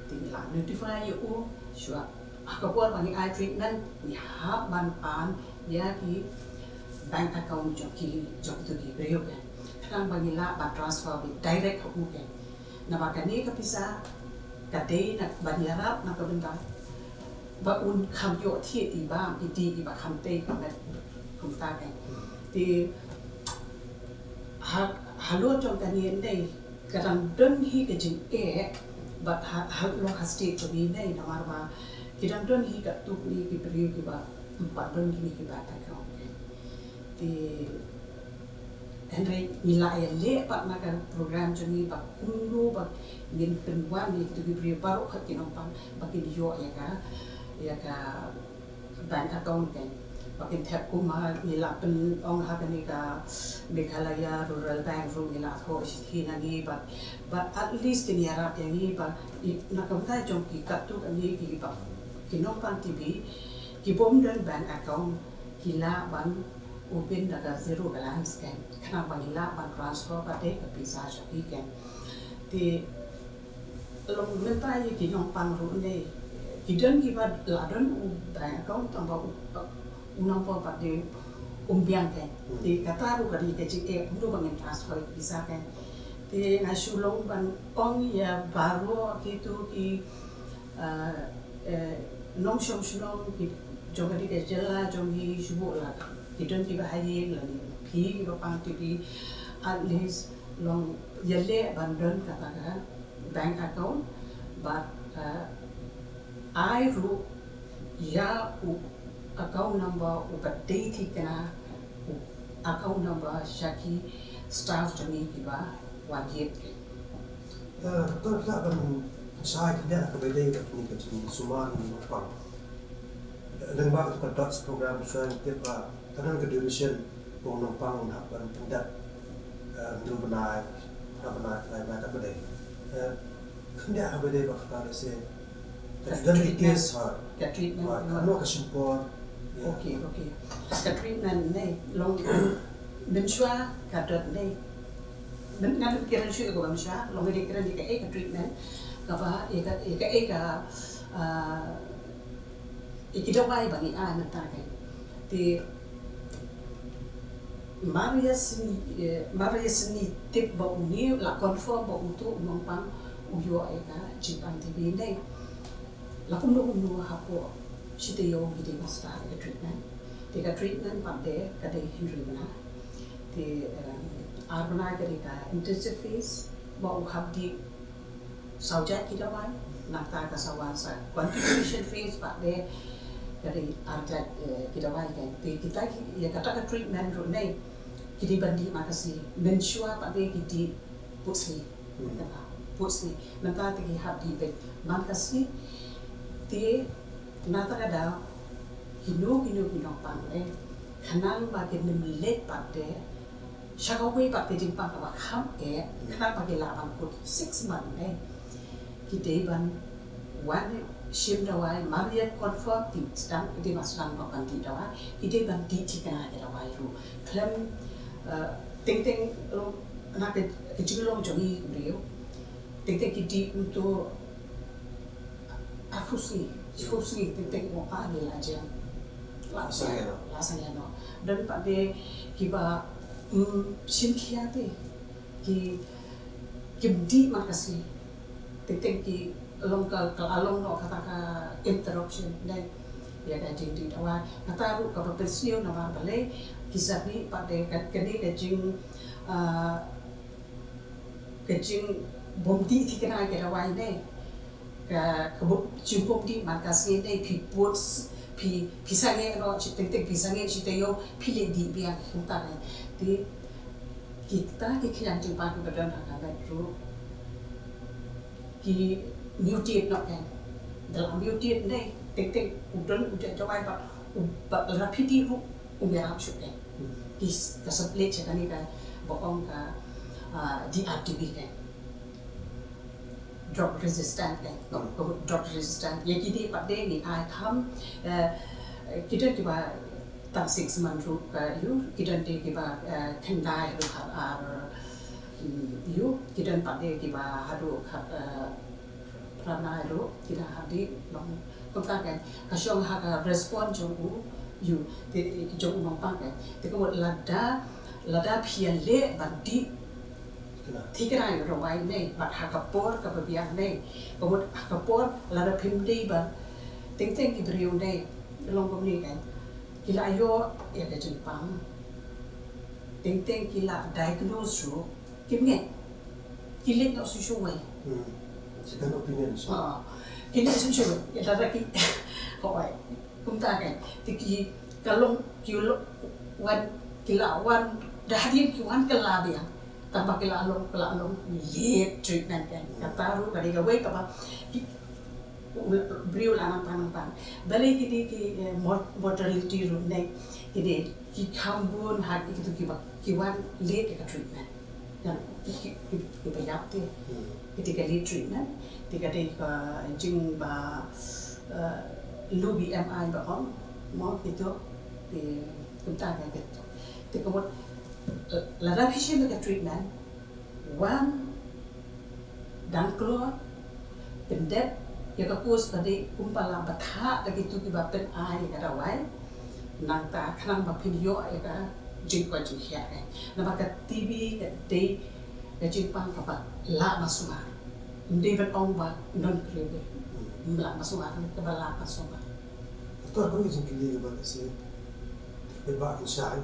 te ngi la notify ïa u shuwa. Ha ka por ba ngi ai treatment ngi hap ban pan ïa ki bank account jong ki, jong kito ki briew kan. Khnang ba ngi lah ban transfer beit direct ha u kan. Naba kane ka pisa ka dei na ban ïarap na ka bynta ba un kham ïoh thied i bam i dih iba kham tei ka met kumta kan. Te ha, halor jong kane ne ka dang don hi ka jingeh bad ha, halor ha state jong ngi ne, namar ba ki dang don hi katto katne ki briew kiba ym pat don kine ki bank account. Te hynrei ngi la ïaleh pat na ka program jong ngi ba kumno ba ngin pynwan ïa kito ki briew baroh khat ki nongpang ba kin ïoh ïa ka, ïa ka bank account kan. Ba kin thep kum ha ngi la pynong ha kane ka Meghalaya Rural Bank ruh ngi la thoh shithi na ngi ba, ba at least kin ïarap ïa ngi ba i, na ka bynta jong ki katto katne ki ba ki nongpang TV ki bym don bank account ki lah ban open da ka zero balance kan. Khnang ba ngi lah ban transfer pat de ka pisa sha ki kan. Te long mynta ïa ki nongpang ruh ne ki don kiba la don u bank account tang ba u, u nongpang pat de um biang kein. Te kata ruh ka dei ka jingeh kumno ba ngin transfer ïa ka visa kein. Te nga shu long ban ong ïa baroh kito ki, ah, eh, nongshong shnong ki jong ka dei ka jylla jong ngi shu buh la ki don kiba ha ïing lane phi kiba pang TV, at least long ïaleh ban don kata ka bank account, bad, ah, ai ruh ïa u account number uba dei thikna, u account number sha ki staff jong ngi kiba wan ïit. Eh, to, la ban shai khyndiat kaba dei bad kane ka jingsumar nongpang. Lyngba kata ka DOTS program, shuwa ngi tip ba ka don ka duration ba u nongpang un hap ban pyndep, eh, hynriew bnai, phra bnai, lai bnai, katba dei. Eh, khyndiat kaba dei ba kata, lehse ka don ki case, ha, ka treatment, ha, katno ka shim por. Ïa. Okay, okay. Ka treatment ne long mynshuwa ka DOTS ne. Ngan kren shuh ïa kaba mynshuwa, long dei kren ïa kaei ka treatment kaba, ïa ka, ïa kaei ka, ah, ïa ki dawai ba ngi ai mynta kein. Te mar ïa sngewthuh, eh, mar ïa sngewthuh tip ba une la confirm ba uto u nongpang u ïoh ïa ka jingpang TB ne. La kumno kumno hapoh shi taïew ngi dei ban start ïa ka treatment. Te ka treatment pat de ka dei hynriew bnai. Te, eh, ar bnai ka dei ka intensive phase ba u hap dih saw jait ki dawai, nangta ka sa wan sa continuation phase pat de ka dei ar jait, eh, ki dawai kein. Te kita ki, ïa kata ka treatment ruh ne ki dei ban dih man ka sngi. Mynshuwa pat de ki dih pud sngi. Hmm. Kata pud sngi. Mynta te ki hap dih beit man ka sngi. Te na kata ka daw kino kino ki nongpang ne, khnang ba kin ym leit pat de sha kawei pat ka jingpang kaba kham eh, khnang ba ki lah ban kut six month ne. Ki dei ban wan shim dawai, mar ïa confirm, ki sdang, ki dei ban sdang ban dih dawai, ki dei ban dih thikna ki dawai ruh. Khlem, eh, teng teng, eh, na ka, ka jinglong jong ngi ki briew. Teng teng ki dih kumto arphew sngi, shiphew sngi, teng teng, mo, ah, ngi la jam. La, la sangeh noh. La sangeh noh. Don pat de kiba, mm, shim khia te. Ki, kim dih man ka sngi. Teng teng ki long ka, ka la long noh kata ka interruption ne ïa ka jingdih dawai. Kata ruh kaba pynsniew namar balei ki sa mih pat de ka, kane ka jing, ah, ka jingbym dih thikna ki dawai ne. Ka, ka bym, jingbym dih man ka sngi ne, phi pud, phi, phi sangeh noh, shi, teng teng phi sangeh shi taïew, phi leit dih biang kumta ne. Te kita ki khñiang jingpang kiba don ha ka met ruh ki mutate noh kein. Da la mutate ne, teng teng u don u jait dawai bad u, bad lada phi dih ruh um ïarap shuh kein. Hmm. Ki s-, ka sa leit sha kane kaba ong ka, ah, DRTB kein. Drug resistant kein. Hmm. Ka drug resistant. Ïa kine pat de ngi ai kham, eh, ki don kiba tang six month ruh ka ïoh, ki don de kiba, eh, khyndai haduh khat ar, mm, ïoh, ki don pat de kiba haduh khat, eh, phra bnai ruh, ki da hap dih long. Kumta kein, ka shong ha ka response jong u, ïoh, te, jong u nongpang kein. Te ka mut lada, lada phi ïaleh ban dih thikna ïa ka dawai ne, bad ha ka por kaba biang ne. Ka mut ha ka por lada phim dei ban, teng teng ki briew ne, long kumne kein. Ki la ïoh ïa ka jingpang. Teng teng ki la diagnose ruh, kim ngeit. Ki leit noh shuh shuh wei. Hmm. Second opinion. Ah, ki leit shuh shuh wei. Ïa lada ki, hooid. Kumta kein. Te ki, ka long, ki long, wan, ki la wan, da hadien ki wan kylla biang. Tang ba ki la long, ki la long late treatment kein. Hmm. Kata ruh ka dei kawei kaba ki, u, briew la nang pang nang pang. Balei kine ki, eh, mor-, mortality ruh ne, kine ki kham bun ha kito kiba, ki wan late ka treatment. Ngan, ki, ki, ki, kiba ïap te. Hmm. Kito ka late treatment, te ka dei ka jing ba, eh, low B M I ba ong, mo kito, te kumta ka kito. Te ka mut, eh, lada phi shim ka treatment, wan dang kloi, pyndep ïa ka course ba dei kumba la bthah da kito kiba pyn-ai ïa ka dawai. Nangta khnang ba phin ïoh ïa ka jingkoit jingkhiah. Namar ka T B ka dei ka jingpang kaba lah ban sumar. Ym dei ban ong ba don khlem, ym lah ban sumar, kaba lah ban sumar. Doktor, ka jingkylli kaba ka sien, ba ka shai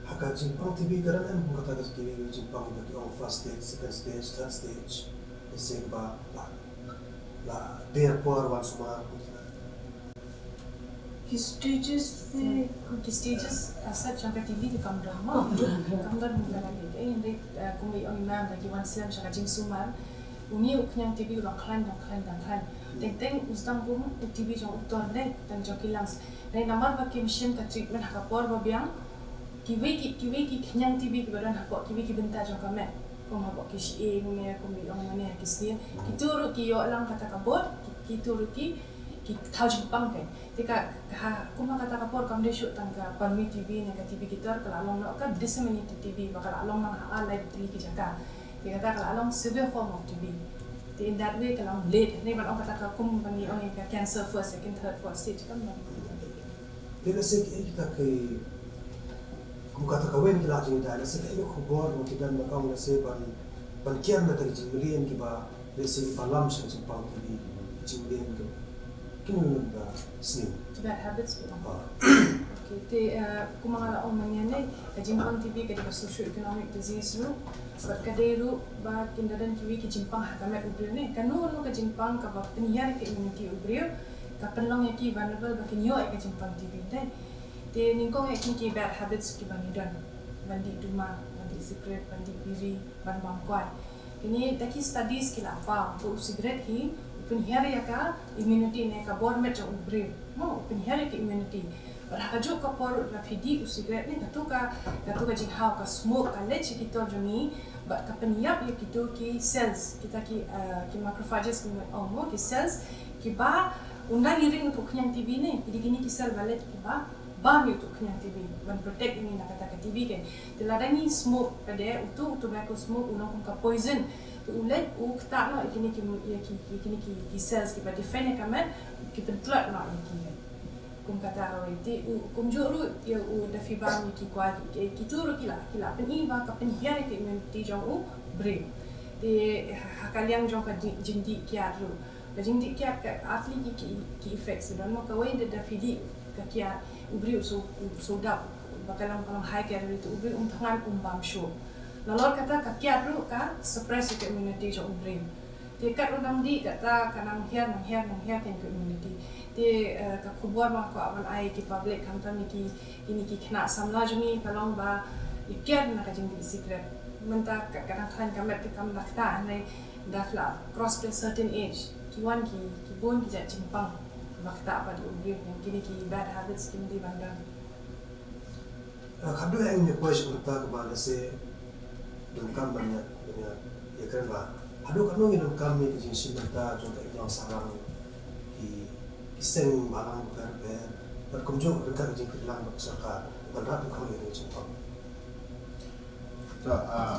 ha ka jingpang T B ka dang em kum kata ka jingkylli ka jingpang ba ki ong first stage, second stage, third stage. Ka sien ba la la der por wan sumar. Ki stages te, ki stages, uh, as such jong ka T B te kam don mo. Kam don mo ka lei. Eh, ynda, uh, kum i ong i Mam, da ki wan slem sha ka jingsumar. Une u khñiang T B u dang khlaiñ, dang khlaiñ, dang khlaiñ. Teng teng u sdang kum u T B jong u doktor ne, tang jong ki lungs. Dei namar ba kim shim ka treatment ha ka por ba biang. Kiwei ki, kiwei ki khñiang T B kiba don hapoh kiwei ki bynta jong ka met. Kum hapoh ki shyieng ne, kum i ong mane ha ki snier. Kito ruh ki ïoh lang kata ka bor, ki, kito ruh ki, ki thaw jingpang kein. Te ka, ka, kum ha kata ka por kam dei shuh tang ka primary T B ne ka T B ki tor, ka la long noh ka disseminated T B, ba ka la long noh ha ar lai tylli ki jaka. Te kata ka la long severe form of T B. Te in that way ka long late. Ne ban ong kata ka kum ban i ong ka cancer first, second, third, fourth stage kam long. Te lehse kiei kita ki, kum kata ka wen ki la jingïadei, lehse kiei ka khubor ba ki don ban ong, lehse ban, ban kiar na kata ki jingmlien kiba, lehse kiba lam sha ka jingpang T B, ki jingmlien ki, ki mlien ba sniew. Ki bad habits ki ong. Ah. Okay, te, eh, kum nga la ong mynne ne, ka jingpang T B ka dei ka socio-economic disease ruh, bad ka dei ruh ba kin da don kiwei ki jingpang ha ka met u briew ne. Kano kano ka jingpang kaba pynhiar ïa ka immunity u briew, ka pynlong ïa ki vulnerable ba kin ïoh ïa ka jingpang T B te. Te nyngkong ïa kine ki bad habits kiba ngi don. Ban dih duma, ban dih sikret, ban dih biri, ban bam kwai. Kine da ki studies ki la paw ba u sikret hi u pynhiar ïa ka immunity ne ka bor met jong u briew. Mo, u pynhiar ïa ka immunity. Bad ha kajuh ka por ruh lada phi dih u sikret ne, kato ka, kato ka jinghaw ka smoke ka leit sha ki tor jong ngi, bad ka pynïap ïa kito ki cells, kita ki, eh, ki macrophages ki mut ong mo, ki cells kiba ynda ngi ring uto u khñiang T B ne, ki dei kine ki cell ba leit kiba bam ïa uto u khñiang T B ban protect ïa ngi na kata ka T B kein. Te lada ngi smoke pat de, uto u tobacco smoke u long kum ka poison. Te u leit u ktah noh ïa kine ki, ïa ki, ïa kine ki, ki cells kiba defend ïa ka met, ki pyntlot noh ïa ki. Kum kata kawei te, u, kumjuh ruh ïa u da phi bam ïa ki kwai, ki, kito ruh ki la, ki la pyni ba ka pynhiar ïa ka immunity jong u briew. Te ha ka liang jong ka jing, jingdih kiad ruh. Ka jingdih kiad ka ar tylli ki, ki, ki effects don mo, kawei da, da phi dih ka kiad u briew u shu, u shu dap, ba ka long, ka long high calorie te u briew um thngan, um bam shuh. Nalor kata ka kiad ruh ka suppress ïa ka immunity jong u briew. Te kat ruh nang dih kata ka nang hiar, nang hiar, nang hiar kein ka immunity. Te, eh, ka khubor ba nga kwah ban ai ki public khamtam ïa ki, kine ki khynnah samla jong ngi ka long ba ïa kiad na ka jingdih sikret. Mynta ka, ka dang khlaiñ ka met te kam da ktah, hynrei da la cross to a certain age, ki wan ki, ki bun ki jait jingpang ba ktah pat ïa u briew, kine ki bad habits kim dei ban don. Ah, khatduh ïa ngi poi sha ka bynta kaba lehse donkam ban ïa, ban ïa, ïakren ba haduh katno ngi donkam ïa ka jingshim bynta jong ka imlang sahlang, ki, ki seng balang bapher bapher, bad kumjuh ryngkat ka jingkyrlang bad ka sorkar ban rat donkam ïa ka jingpang. To, ah,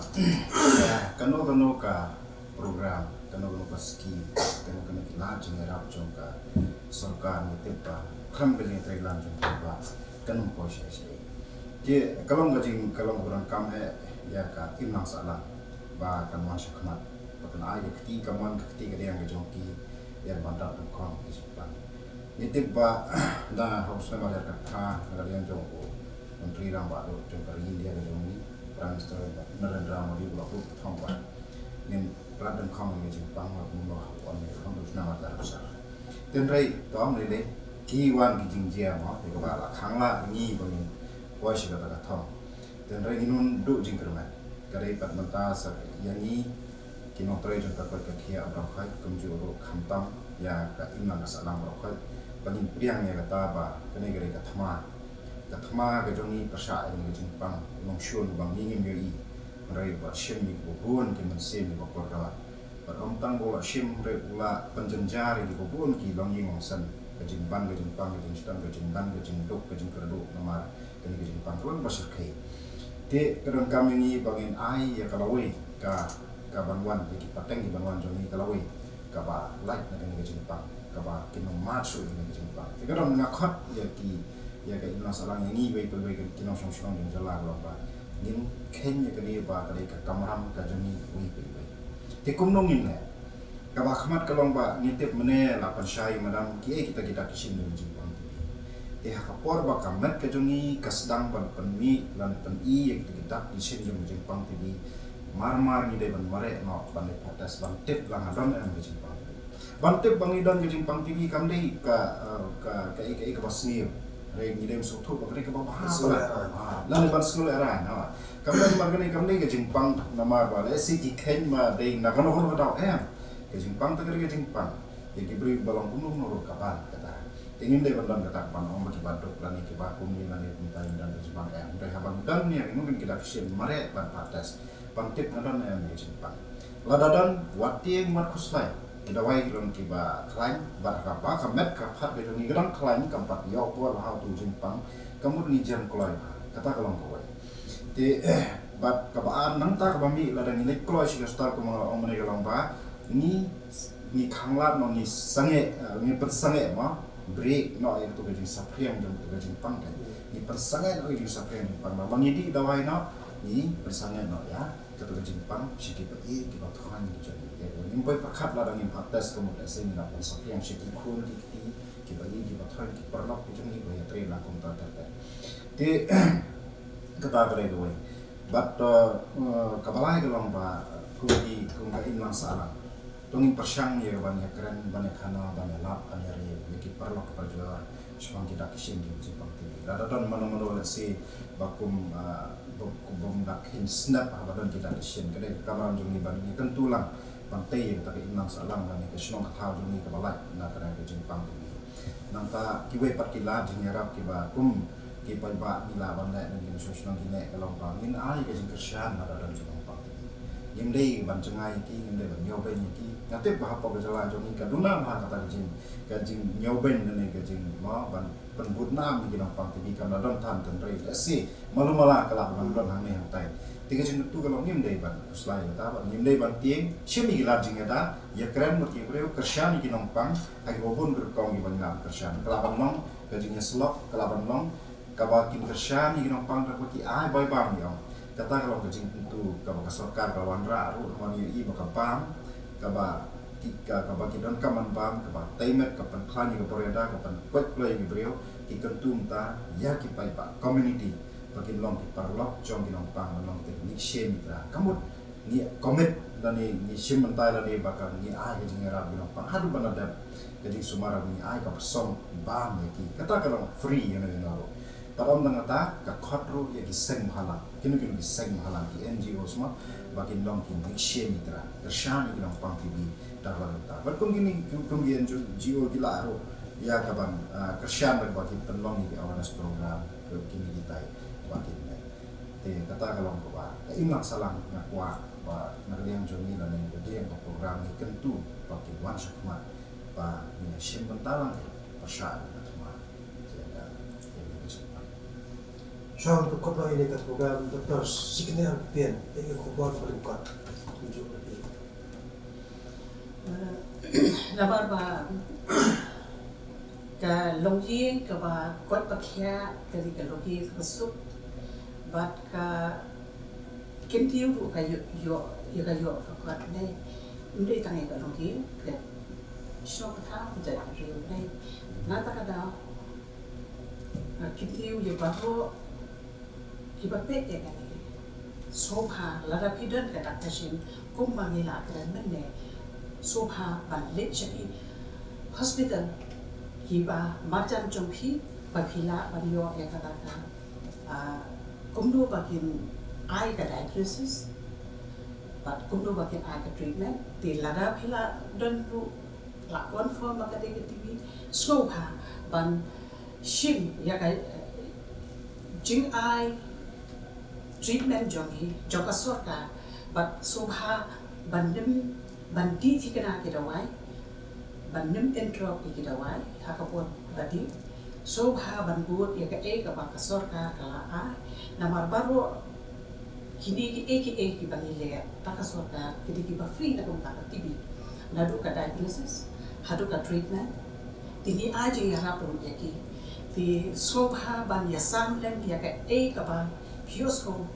kano kano ka program, kano kano ka scheme, kano kano ki lad jingïarap jong ka sorkar, ngi tip ba khlem ka jingïatreilang jong ka, ba kan ym poi sha sha. Te ka long ka jing, ka long ka donkam eh ïa ka imlang sahlang ba kan wan sha khmat, ba kan ai ka kti, ka mon ka kti ka diang ka jong ki ïa ban rat donkam ka jingpang. Ngi tip ba da ha u snem ar hajar khatphra na ka liang jong u Myntri Rangbah Duh jong ka ri India ka jong ngi, Prime Minister Narendra Modi, u la buh ka thong ba ngin rat donkam ïa ka jingpang, la kumno ha u wan ïa ka thong u snem ar hajar khatphra. Hynrei to mynlei ki wan ki jingjia mo, te kaba la khang la ngi ba ngin poi sha kata ka thong. Hynrei ngi nang duh jingkyrmen. Ka dei pat mynta sa ïa ngi ki nongtrei jong ka koit ka khiah baroh khoit, kumjuh ruh khamtam ïa ka imlang ka sahlang baroh khoit, ba ngin pdiang ïa kata ba kane ka dei ka thma. Ka thma ka jong ngi pyrshah ïa kane ka jingpang, u nongshun ba ngi ngim ïohi. Hynrei u la shim ïa kiba bun ki mynsiem kiba kordor. Bad ym tang ba u la shim, hynrei u la pynjynjar ïa kiba bun ki longïing longsen, ka jingban ka jingpang, ka jingshitom, ka jingdan ka jingduk, ka jingkyrduh namar kane ka jingpang ka long ba shyrkhei. Te ka donkam ïa ngi ba ngin ai ïa ka lawei ka, ka ban wan, ïa ki pateng ki ban wan jong ngi ka lawei kaba lait na kane ka jingpang, kaba kin ym mad shuh ïa kane ka jingpang. Te ka don, nga khot ïa ki Ïa ka imlang sahlang ïa ngi wei pa wei ki nongshong shnong jong jylla ka long ba ngin kheiñ ïa kane ba ka dei ka kamram ka jong ngi wei pa wei. Te kumno ngin leh? Kaba khmat ka long ba ngi tip mynne la pynshai madam kiei kita ki dak ki shin jong ka jingpang TV. Te ha ka por ba ka met ka jong ngi ka sdang ban pynmih lane pyni ïa kita ki dak ki shin jong ka jingpang TV, mar mar ngi dei ban mareh noh ban leit protest ban tip la nga don em ka jingpang TV. Ban tip ba ngi don ka jingpang TV kam dei ka, eh, ka, ka, ka, ka, kaba sniew. Re ngi dei sngewthuh ba ka dei kaba bha. Sngewlehrain. Ah, lane ban sngewlehrain, ha. Kam dei ba ka dei, kam dei ka jingpang namar ba lehse ki kheiñ ba dei na kano kano ka daw em. Ka jingpang te ka dei ka jingpang. Ïa ki briew ba long kumno kumno ruh ka ban kata. Te ngim dei ban don kata ban ong ba kiba duk lane kiba kumne lane kumta ngi don ka jingpang em. Hynrei haba ngi don ïa kino kino ki dak ki shin mareh ban protest. Ban tip nga don em ïa ka jingpang. Lada don, wat tieng, wat khuslai. Ki dawai ki long kiba khlaiñ, bad ha kaba ka met ka phad ka jong ngi ka dang khlaiñ, kam pat ïoh por ha uto u jingpang, ka mut ngi jem kloi bha. Kata ka long kawei. Te, eh, bad kaba ar nangta kaba mih lada ngi leit kloi sha ka hospital kumba nga la ong mynne ka long ba ngi, ngi khanglad noh, ngi sangeh, eh, ngi pynsangeh mo, break noh ïa kato ka jingsaphriang jong kato ka jingpang ka. Ngi pynsangeh noh ïa ka jingsaphriang jingpang ba ngi dih dawai noh, ngi pynsangeh noh ïa kato ka jingpang sha kiba ïeit kiba thoiñ ki jong ngi. Te ngim poi pyrkhat lada ngim protest ka mut lehse ngi la pynsaphriang sha ki khun ki kti kiba ïeit kiba thoiñ ki paralok ki jong ngi ba ïatrei la kumta ter ter. Te kata ka dei kawei. Bad, uh, uh, kaba lai ka long ba kum ki, kum ka imlang sahlang, to ngin pyrshang ïa ka ban ïakren, ban ïakhana, ban ïalap, ban ïariew ïa ki paralok ki parajor shaphang ki dak ki shin ki jingpang TV. Lada don mano mano lehse ba kum, ah, ba kum bym da kheiñ snep haba don ki dak ki shin, ka dei ka kamram jong ngi ban ïakyntu lang ban tei ïa kata ka imlang sahlang lane ka shnong ka thaw jong ngi kaba lait na ka dei ka jingpang TV. Nangta kiwei pat ki lad jingïarap kiba kum ki paidbah ngi lah ban leh, lane ki nongshong shnong ki neh, ka long ba ngin ai ka jingkyrshan lada don ki nongpang TV. Ngim dei ban jngai ïa ki, ngim dei ban ñiewbeiñ ïa ki. Nga tip ba hapoh ka jylla jong ngi ka duna bha kata ka jing, ka jingñiewbeiñ lane ka jing, mo, ban pynbud nam ïa ki nongpang TV, kam da don than tynrai. Lehse malu mala ka lah ban don hangne hangtai. Te ka jingkyntu ka long ngim dei ban khuslai kata, bad ngim dei ban tieng. Shim ïa ki lad jingïada, ïakren bad ki briew, kyrshan ïa ki nongpang ha kiba bun ki rukom kiba ngi lah ban kyrshan. Ka lah ban long ka jingïasyllok, ka lah ban long kaba kin kyrshan ïa ki nongpang da kaba ki ai bai bam ïa. Kata ka long ka jingkyntu kaba ka sorkar ka wanrah ruh, namar ngi ïohi ba ka bam kaba ki, ka, kaba ki donkam ban bam, kaba tei met, ka pynkhlaiñ ïa ka bor ïada, ka pynkoit kloi ïa ki briew, ki kyntu mynta ïa ki paidbah community ba kin long ki paralok jong ki nongpang, ban long kita ki nongshim ïa ki trai. Ka mut ngi commit lane ngi shim bynta lane ba ka ngi ai ka jingïarap ïa ki nongpang haduh ban da dep ka jingsumar, ngi ai ka pyrshang bam ïa ki. Kata ka long free ïa nga ruh. Bad ym tang kata, ka khot ruh ïa ki seng bhalang, kino kino ki seng bhalang, ki NGOs mo, ba kin long ki nongshim ïa ki trai, kyrshan ïa ki nongpang TV da kaba dei. Bad kum kine, kum, kum ki NGO ki lah ruh ïa ka ban, ah, kyrshan da kaba kin pynlong ïa ki awareness program, kine kitai ba kin leh. Te kata ka long kaba ka imlang sahlang nga kwah ba na ka liang jong ngi lane ka liang ka program ngi kyntu ba kin wan shakhmat ba ngin ïa shim bynta lang ïa ka pyrshah ka thma. Te ka, te ka jingpang. Shong tu kot ïa ka program Doctor Sikniar Pien, ïa ka khubor ka lyngkot. Namar ba ka longïing kaba koit ba khiah ka dei ka longïing kaba suk, bad ka kyntiew ruh ka ïoh, ïoh, ïa ka ïoh ka kot ne. Ym dei tang ïa ka longïing, ka shnong ka thaw, ka jaitbynriew ne. Nangta ka daw ka kyntiew ïa baroh kiba peit ïa kane. Sngewbha lada phi don ka dak ka shin kumba ngi la kren mynne, sngewbha ban leit sha ki hospital kiba marjan jong phi ba phi lah ban ïoh ïa kata ka, ah, kumno ba kin ai ka diagnosis bad kumno ba kin ai ka treatment. Te lada phi la don ruh, la confirm ba ka dei ka TB, sngewbha ban shim ïa ka, eh, jingai treatment jong hi, jong ka sorkar, bad sngewbha ban nym, ban dih thikna ki dawai, ban nym interrupt ïa ki dawai ha ka por ba dih. Sngewbha ban bud ïa kaei kaba ka sorkar ka la ai, namar baroh kine kiei kiei kiba ngi leh da ka sorkar ki dei kiba free na ka bynta ka TB, naduh ka diagnosis haduh ka treatment. Te ngi ai jingïarap ruh ïa ki. Sngewbha ban ïasam lem ïa kaei kaba phi ïohsngew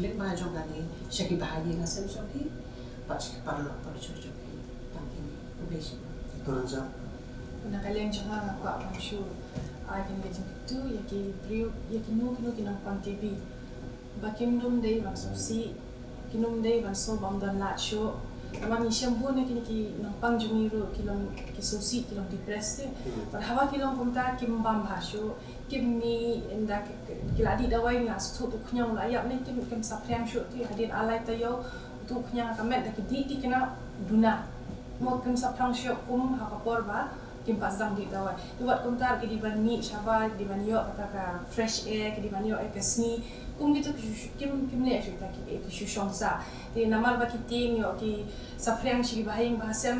lyngba jong kane sha ki bahaïing hasem jong phi bad sha ki paralok parajor jong phi. Tang kine, khublei shibun. Don jam? Na ka liang jong nga, nga kwah ban shu ai kane ka jingkyntu ïa ki briew, ïa kino kino ki nongpang T B ba kim dum dei ban sngewsih, kim dum dei ban sngew bym don lad shuh. Namar ngi shem bun na kine ki nongpang jong ngi ruh ki long, ki sngewsih, ki long depressed te. Bad haba ki long kumta kim bam bha shuh, kim mih, ynda ki, ki, ki la dih dawai, ngi la sngewthuh uto u khñiang u la ïap ne kim, kim saphriang shuh te. Hadien ar lai taïew uto u khñiang ka met da ki dih thikna duna. Mo kim saphriang shuh kum ha ka por ba kim pat sdang dih dawai. Te wat kumta ki dei ban mih shabar, ki dei ban ïoh kata ka fresh air, ki dei ban ïoh ïa ka sngi. Kum kito ki shu, kim, kim leh shuh ïa kita ki, ki shu shong sah. Te namar ba ki tieng ïoh ki saphriang sha ki bahaïing bahasem,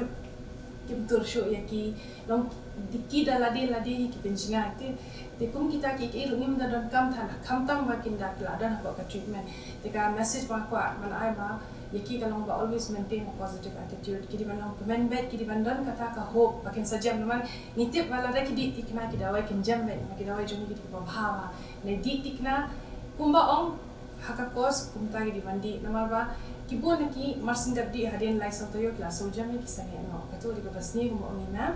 kim tur shuh ïa ki, long ki da lade lade ïa ki pynjngai te. Te kum kita ki, ki ruh ngim da donkam than, khamtam ba kin da ki la don hapoh ka treatment. Te ka message ba kwah ban ai ba ïa ki ka long ba always maintain a positive attitude. Ki dei ban long kmen beit, ki dei ban don kata ka hope ba kin sa jem, namar ngi tip ba lada ki dih thikna ki dawai kin jem beit, namar ki dawai jong ngi ki dei kiba bha bha. Ngi dih thikna kumba ong ha ka course kumta ki dei ban dih, namar ba ki bun na ki mar syn dep dih hadien lai saw taïew ki la sngewjem ïa ki sangeh noh. Kato dei kaba sniew kumba ong i Ma'am.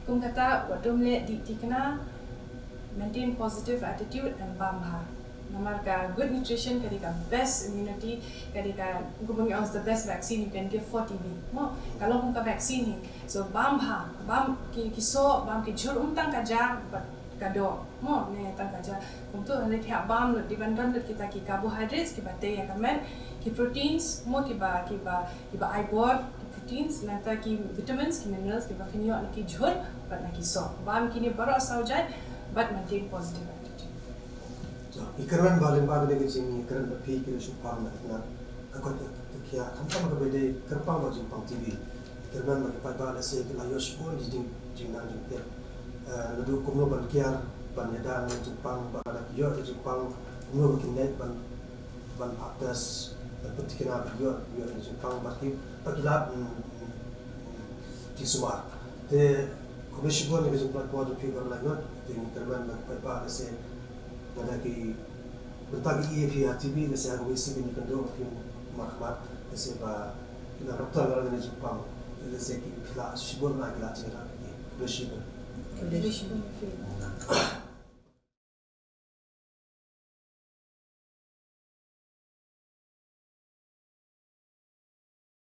Kum kata wat dum leh, dih thikna, maintain positive attitude and bam bha. Namar ka good nutrition ka dei ka best immunity, ka dei ka, kumba ngi ong, is the best vaccine you can give for T B. Mo, ka long kum ka vaccine hi. So bam bha, bam ki, ki soh, bam ki jhur, ym tang ka ja bad ka doh. Mo, ne tang ka ja. Kumto hynrei phi hap bam lut, dei ban don lut kita ki carbohydrates kiba tei ïa ka met, ki proteins, mo, kiba, kiba, kiba ai bor, ki proteins, nangta ki vitamins, ki minerals kiba phin ïoh na ki jhur bad na ki soh. Bam kine baroh saw jait bad maintain positive attitude. Ngi kyrmen ba lyngba kane ka jingkren bad phi, ki la shu pang na ka koit ka khiah, khamtam kaba dei kyrpang bad jingpang T B. Ngi kyrmen ba ki paidbah lehse ki la ïoh shibun ki jing, jingnang jingtip. Eh, naduh kumno ban kiar ban ïada na jingpang, ba lada ki ïoh ka jingpang kumno ba kin leit ban, ban pap test, ban pynthikna ba ki ïoh, ïoh ka jingpang, ba ki, ba ki la, mm, mm, ki sumar. Te khublei shibun ïa ka jingpynlait por jong phi, Kong Laitluid. Te ngi kyrmen ba ki paidbah lehse lada ki, mynta ki ïa phi ha T B, lehse ha kawei sngi kin ïakynduh, phin markhmat, lehse ba ki nang doktor ngan ïa jingpang, lehse ki, phi lah shibun, la ki lah jingïarap ïa ki. Khublei shibun. Khublei shibun ïa phi.